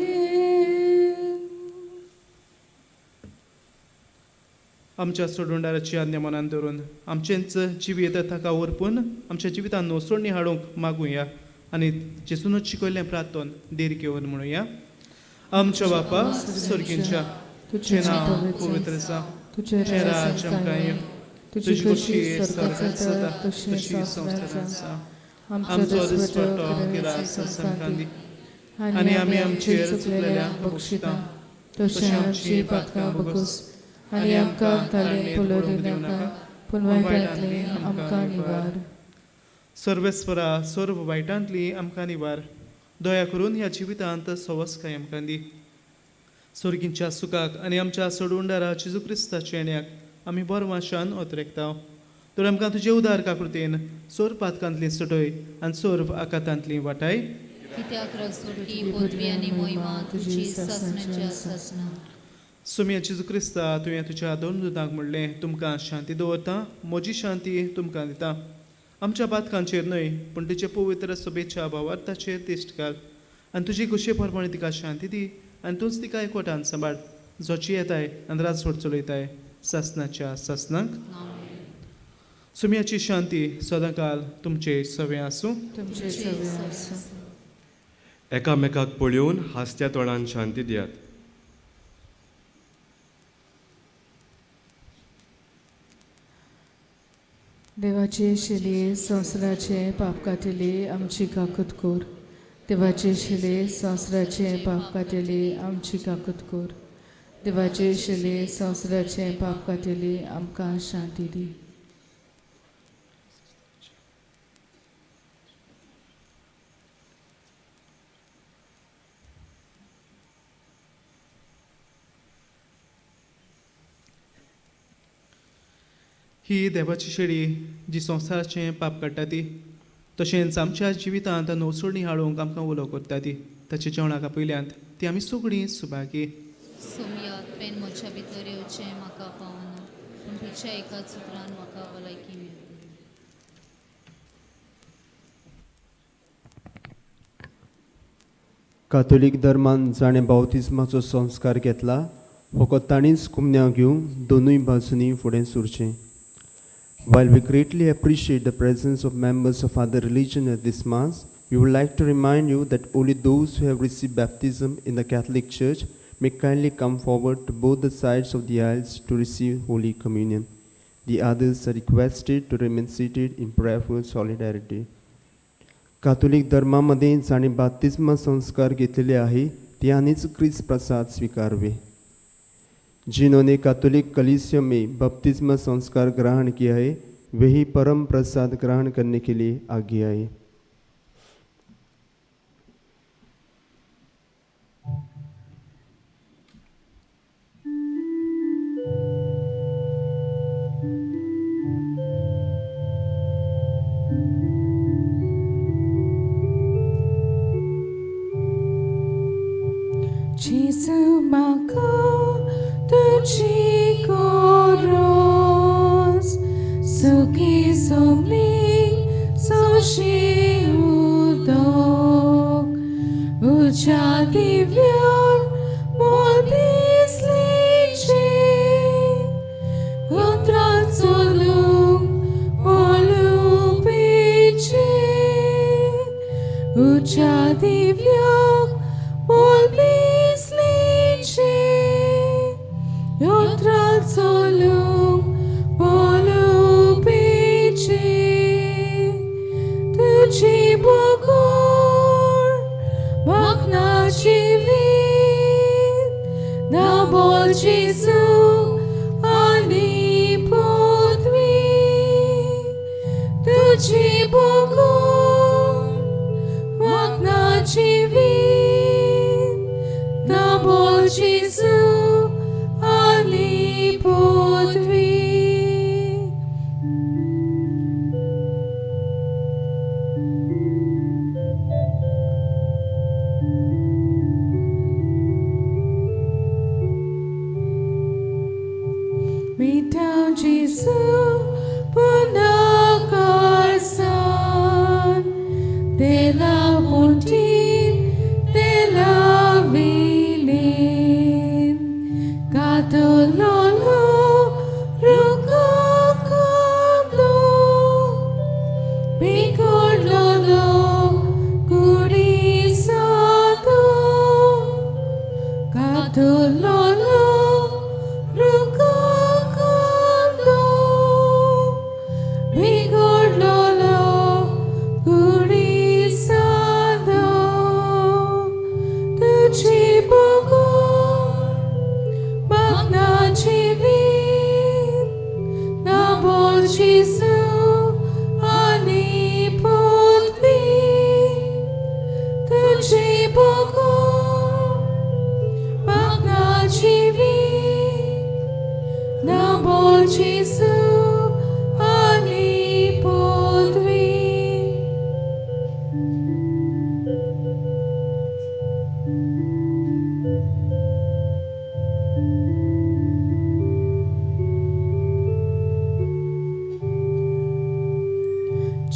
आमच्या सोडूंडाराची आज्ञा मनान धरून आमचेंच जिवीत ताका ओरपून आमच्या जिवितान नोसोडणी हाडूंक मागुया आनी जेजूनच शिकयल्लें प्रार्थन धीर घेवन म्हणुया. आमच्या बापा सर्गींच्या, तुजें नांव पवित्र जावं, तुजें राज्य आमकां येवं, तुजी खोशी स्वर्गांत जाता तशी संवसारांत जावं. आमचो दिसपट्टो गिरास आमकां दी आनी आमी आमचेर चुकलेल्या बक्षिता तशें आमची पातकां बगोस आनी आमकां ताळेन पळोवंक दिवनाका, पूण वायटांतली आमकां निवार. सर्वेस्परा सर्व वायटांतली आमकां निवार. दया करून ह्या जिवितांत सवस्काय आमकां दी. सर्गींच्या सुखाक आनी आमच्या सोडूंडारा जेजू क्रिस्ताच्या येण्याक आमी बरवाशान ओतरेकता. तर आमकां तुजे उदार काकृतीन सोर पातकांतली सुटय आनी सोर्व आकातांतली वाटाय. कित्याक रसोटी पदवी आनी मोहिमा तुजी सासणाच्या सासना. सुम्या जेजू क्रिस्ता, तुवें तुज्या दोन दुदांक म्हणलें, तुमकां शांती दवरता, म्हजी शांती तुमकां दिता. आमच्या पातकांचेर न्हय पूण तुजे पवित्र सभेच्या भावार्थाचेर दिश्ट घाल आनी तुजी खुशे प्रमाणे तिका शांती दी आनी तूंच तिका एकवटान सांबाळ, जोची येताय आनी राजवट चलयताय सासनाच्या सासनाक. सुम्याची शांती सदांकाल तुमचे सवे आसूं. तुमचे सवे आसूं. एकामेकाक पळोवन हांसत्या तोंडान शांती दियात. देवाचे शिले संवसाराचे पाप कातले आमची काकूत कर. देवाचे शिले संवसाराचे पाप कातले आमची काकूत कर. देवाचे शिले संवसाराचे पाप कातले आमकां शांती दी. ही देवाची शेळी जी संवसाराचें पाप काडटा ती, तशेंच आमच्या जिवितांत नवसोडणी हाडूंक आमकां उलो करता ती, ताच्या जेवणाक आपयल्यांत ती आमी सगळीं सुभागी. सोमया पेन म्हज्या भितर येवचें म्हाका पावना, पूण तुज्या एकाच सुत्रान म्हाका भलायकी मेळटली. कातोलीक धर्मान जाणें बावतिज्माचो संस्कार घेतला फकत ताणीच कुमन्या घेवन दोनूय बाजूंनी फुडें सरचें. While we greatly appreciate the presence of members of other religion at this Mass, we would like to remind you that only those who have received baptism in the Catholic Church may kindly come forward to both the sides of the aisles to receive Holy Communion. The others are requested to remain seated in prayerful solidarity. Catholic धर्मामध्ये जांणी बाप्तिस्मा संस्कार घेतलेले आहे त्यांनीच क्रिस्त प्रसाद स्वीकारवे. जिन्होंने Catholic कलीसिया में बपतिस्मा संस्कार ग्रहण किया है वही परम प्रसाद ग्रहण करने के लिए आगे आए. जेजू म्हाका तुजी गरज. तुझ्या दिव्याक बोलबिसलीचे योत्रा चलूंक बोलुपेचे तुझी बोगोर मागना जिवीत ना बोल जेजू आनी पदवी तुझी बोगोर मागना जिवीत ना बोल जेजू आनी पदवी. Mitaw Jesu punakasan de la puntin de la vilin katololo rukakando bigorlolo kurisado katololo rukakando bigorlolo kurisado tuji bogo magna jivit na bol Jesu ani potvi tuji bogo magna jivit na bol Jesu ani potvi.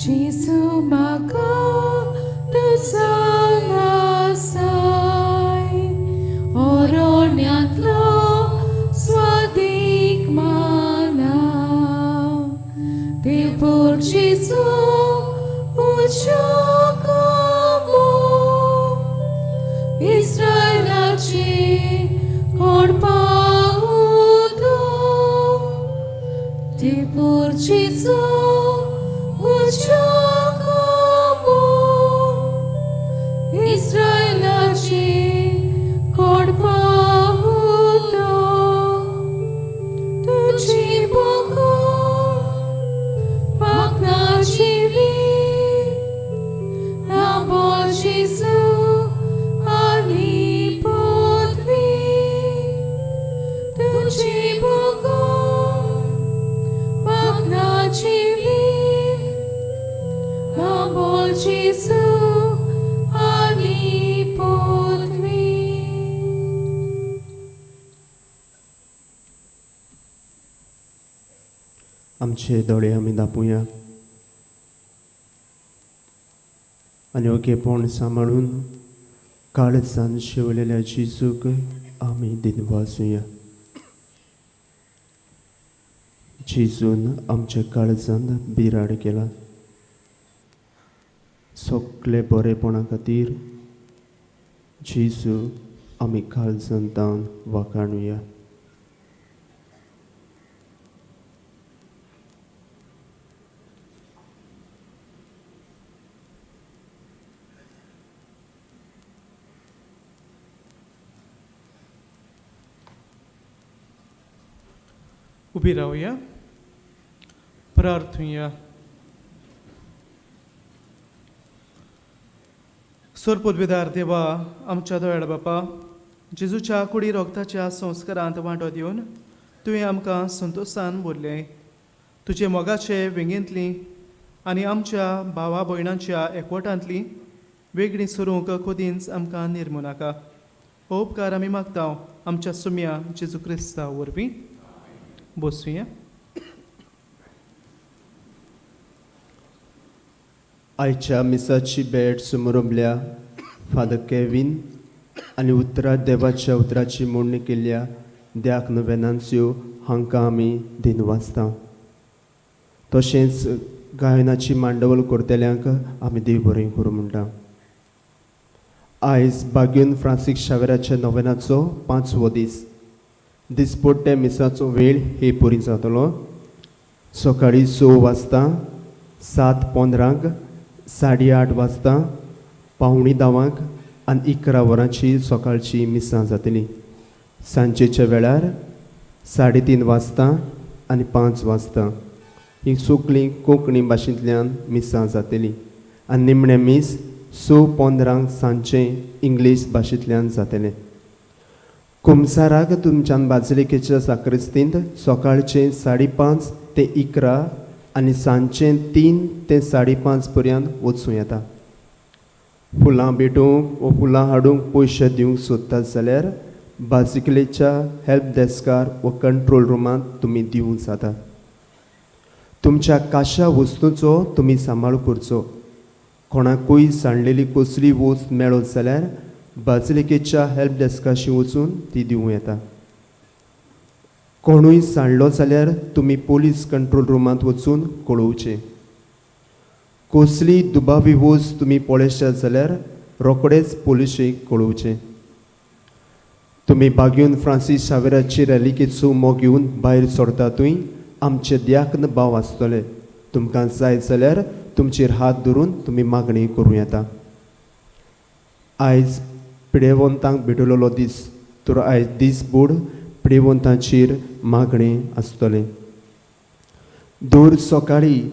Jesu maka tusalasay Oronyatlo swadik mana Te por Jesu uchakamo Israelachi korpaudo Te por Jesu uchakamo Israelachi korpaudo Tuji bogo magna jivit na bol Jesu ani potvi Tuji bogo magna jivit na bol Jesu ani potvi. आमचे दोळे आमी दापूया आनी ओगेपण सांबाळून काळजान शेवलेल्या जेजूक आमी दिनवाजुया. जेजून आमच्या काळजान बिराड केला. सगळे बरेपणा खातीर जेजू आमी काळजान तावन वाखाणुया. उबी रावया, प्रार्थुया. सोरपोदवेदार देवा, आमच्या दोयाळ बापा, जेजूच्या कुडी रोगताच्या संस्कारांत वांटो दिवन तुवें आमकां संतोशान भरलें. तुजे मोगाचे वेंगेंतली आनी आमच्या भावा भयणांच्या एकवटांतली वेगळी सरूंक खोदींच आमकां निर्मू नाका. हो उपकार आमी मागता आमच्या सुम्या जेजू क्रिस्ता वरवीं. बसुया. आयच्या मिसाची भेट समोरमल्या फादर केवीन आनी उतरां देवाच्या उतराची मोडणी केल्ल्या द्याक नवेनांच्यो हांकां आमी दिनवासता. तशेंच गायनाची मांडवळ करतल्यांक आमी देव बरें करूं म्हणटा. आयज बागीन फ्रांसीस शावेराच्या नोवेनाचो पांचवो दीस. दिसपट्ट्या मिसाचो वेळ हे पुरी जातलो. सकाळीं 6 वाजता, 7:15, 8:30 वाजता, 9:45 आनी 11 वरांची सकाळची मिसां जातली. सांजेच्या वेळार 3:30 वाजता आनी 5 वाजता ही सगळीं कोंकणी भाशेंतल्यान मिसां जातली आनी निमणें मीस 6:15 सांजचें इंग्लीश भाशेंतल्यान जातलें. कुमसाराक तुमच्यान बाजलिकेच्या साक्रिस्तींत सकाळचें 5:30 ते 11 आनी सांजचें 3 ते 5:30 पर्यंत वचूं येता. फुलां भेटोवंक वो फुलां हाडूंक पयशे दिवंक सोदतात जाल्यार बाजिकलेच्या हेल्प डेस्कार वा कंट्रोल रुमांत तुमी दिवंक जाता. तुमच्या काशा वस्तूंचो तुमी सांबाळ करचो. कोणाकूय सांडलेली कसली वस्त मेळत जाल्यार बाजलिकेच्या हेल्प डेस्काशी वचून ती दिवं येता. कोणूय सांडलो जाल्यार तुमी पोलीस कंट्रोल रुमांत वचून कळोवचें. कसली दुबावी वस्त तुमी पळयशात जाल्यार रोखडेच पोलिशेक कळोवचें. तुमी बागीन फ्रांसीस शावेराची रॅलिकेचो मोग घेवन भायर सरतातूय आमचे द्याक्न भाव आसतले. तुमकां जाय जाल्यार तुमचेर हात धरून तुमी मागणी करूं येता. आयज पिडेवंतांक भेटवलेलो दीस, तर आयज दीस बोड पिडेवंतांचेर मागणें आसतलें. दर सकाळीं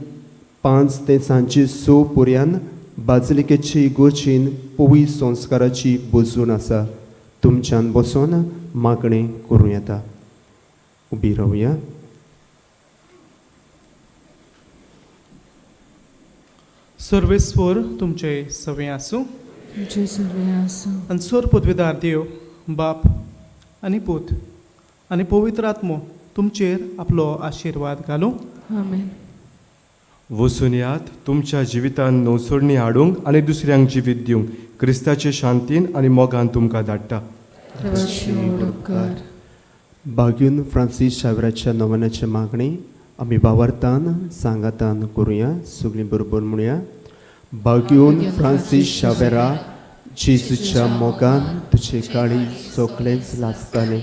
5 ते सांजचे 6 पर्यंत बाजलिकेची इगर्जेन पवी संस्काराची बजून आसा. तुमच्यान बसून मागणें करूं येता. उबी रावया. सर्वेस्वर तुमचे सवे आसूं. तुमचे सवे आसूं. आनी सोर पदवीदार देव बाप आनी पूत आनी पवित्र आत्मो तुमचेर आपलो आशिर्वाद घालूं. आमेन. वचून यात तुमच्या जिवितान नवसोडणी हाडूंक आनी दुसऱ्यांक जिवीत दिवंक क्रिस्ताचे शांतीन आनी मोगान तुमकां धाडटा. बागीन फ्रांसीस शावेराच्या नोवेनाची मागणी आमी बावरतान सांगातान करुया. सगळीं बरोबर म्हणया. बागीन फ्रांसीस शावेरा, जेजूच्या मोगान तुजे काळी सगळेंच लासतालें,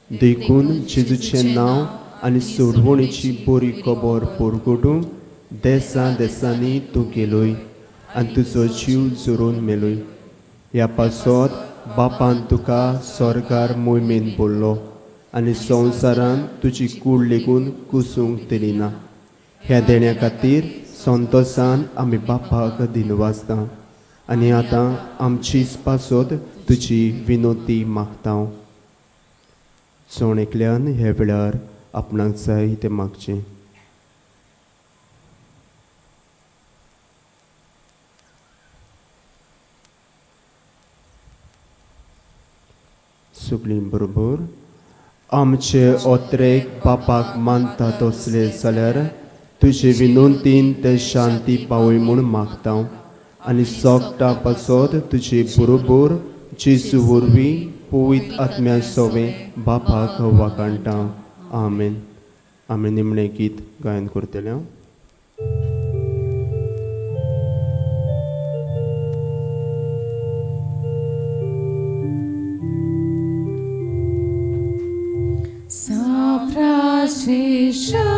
देखून जेजूचें नांव आनी सोडवणीची बरी खबर परगटूंक देसा देसांनी तूं गेलोय आनी तुजो जीव जोरून मेलोय. ह्या पासत बापान तुका स्वर्गार मोहिमेन बोल्लो आनी संवसारान तुजी कूड लेगून कुसूंक दिली ना. ह्या देण्या खातीर संतोसान आमी बापाक दिनवासता आनी आतां आमचीच पासत तुजी विनोती मागता. जण एकल्यान ह्या वेळार आपणाक जाय तें मागचें. सगळीं बरोबर आमचे ओत्रेक बापाक मानता तसले जाल्यार तुजे विनंतीन ते शांती पावय म्हूण मागता आनी सोगटा पासत तुजे बरोबर जेजू वरवीं पवित्र आत्म्या सोवे बापाक वाखाणटा. आमेन. आमी निमणें गीत गायन करतले. São Francisco.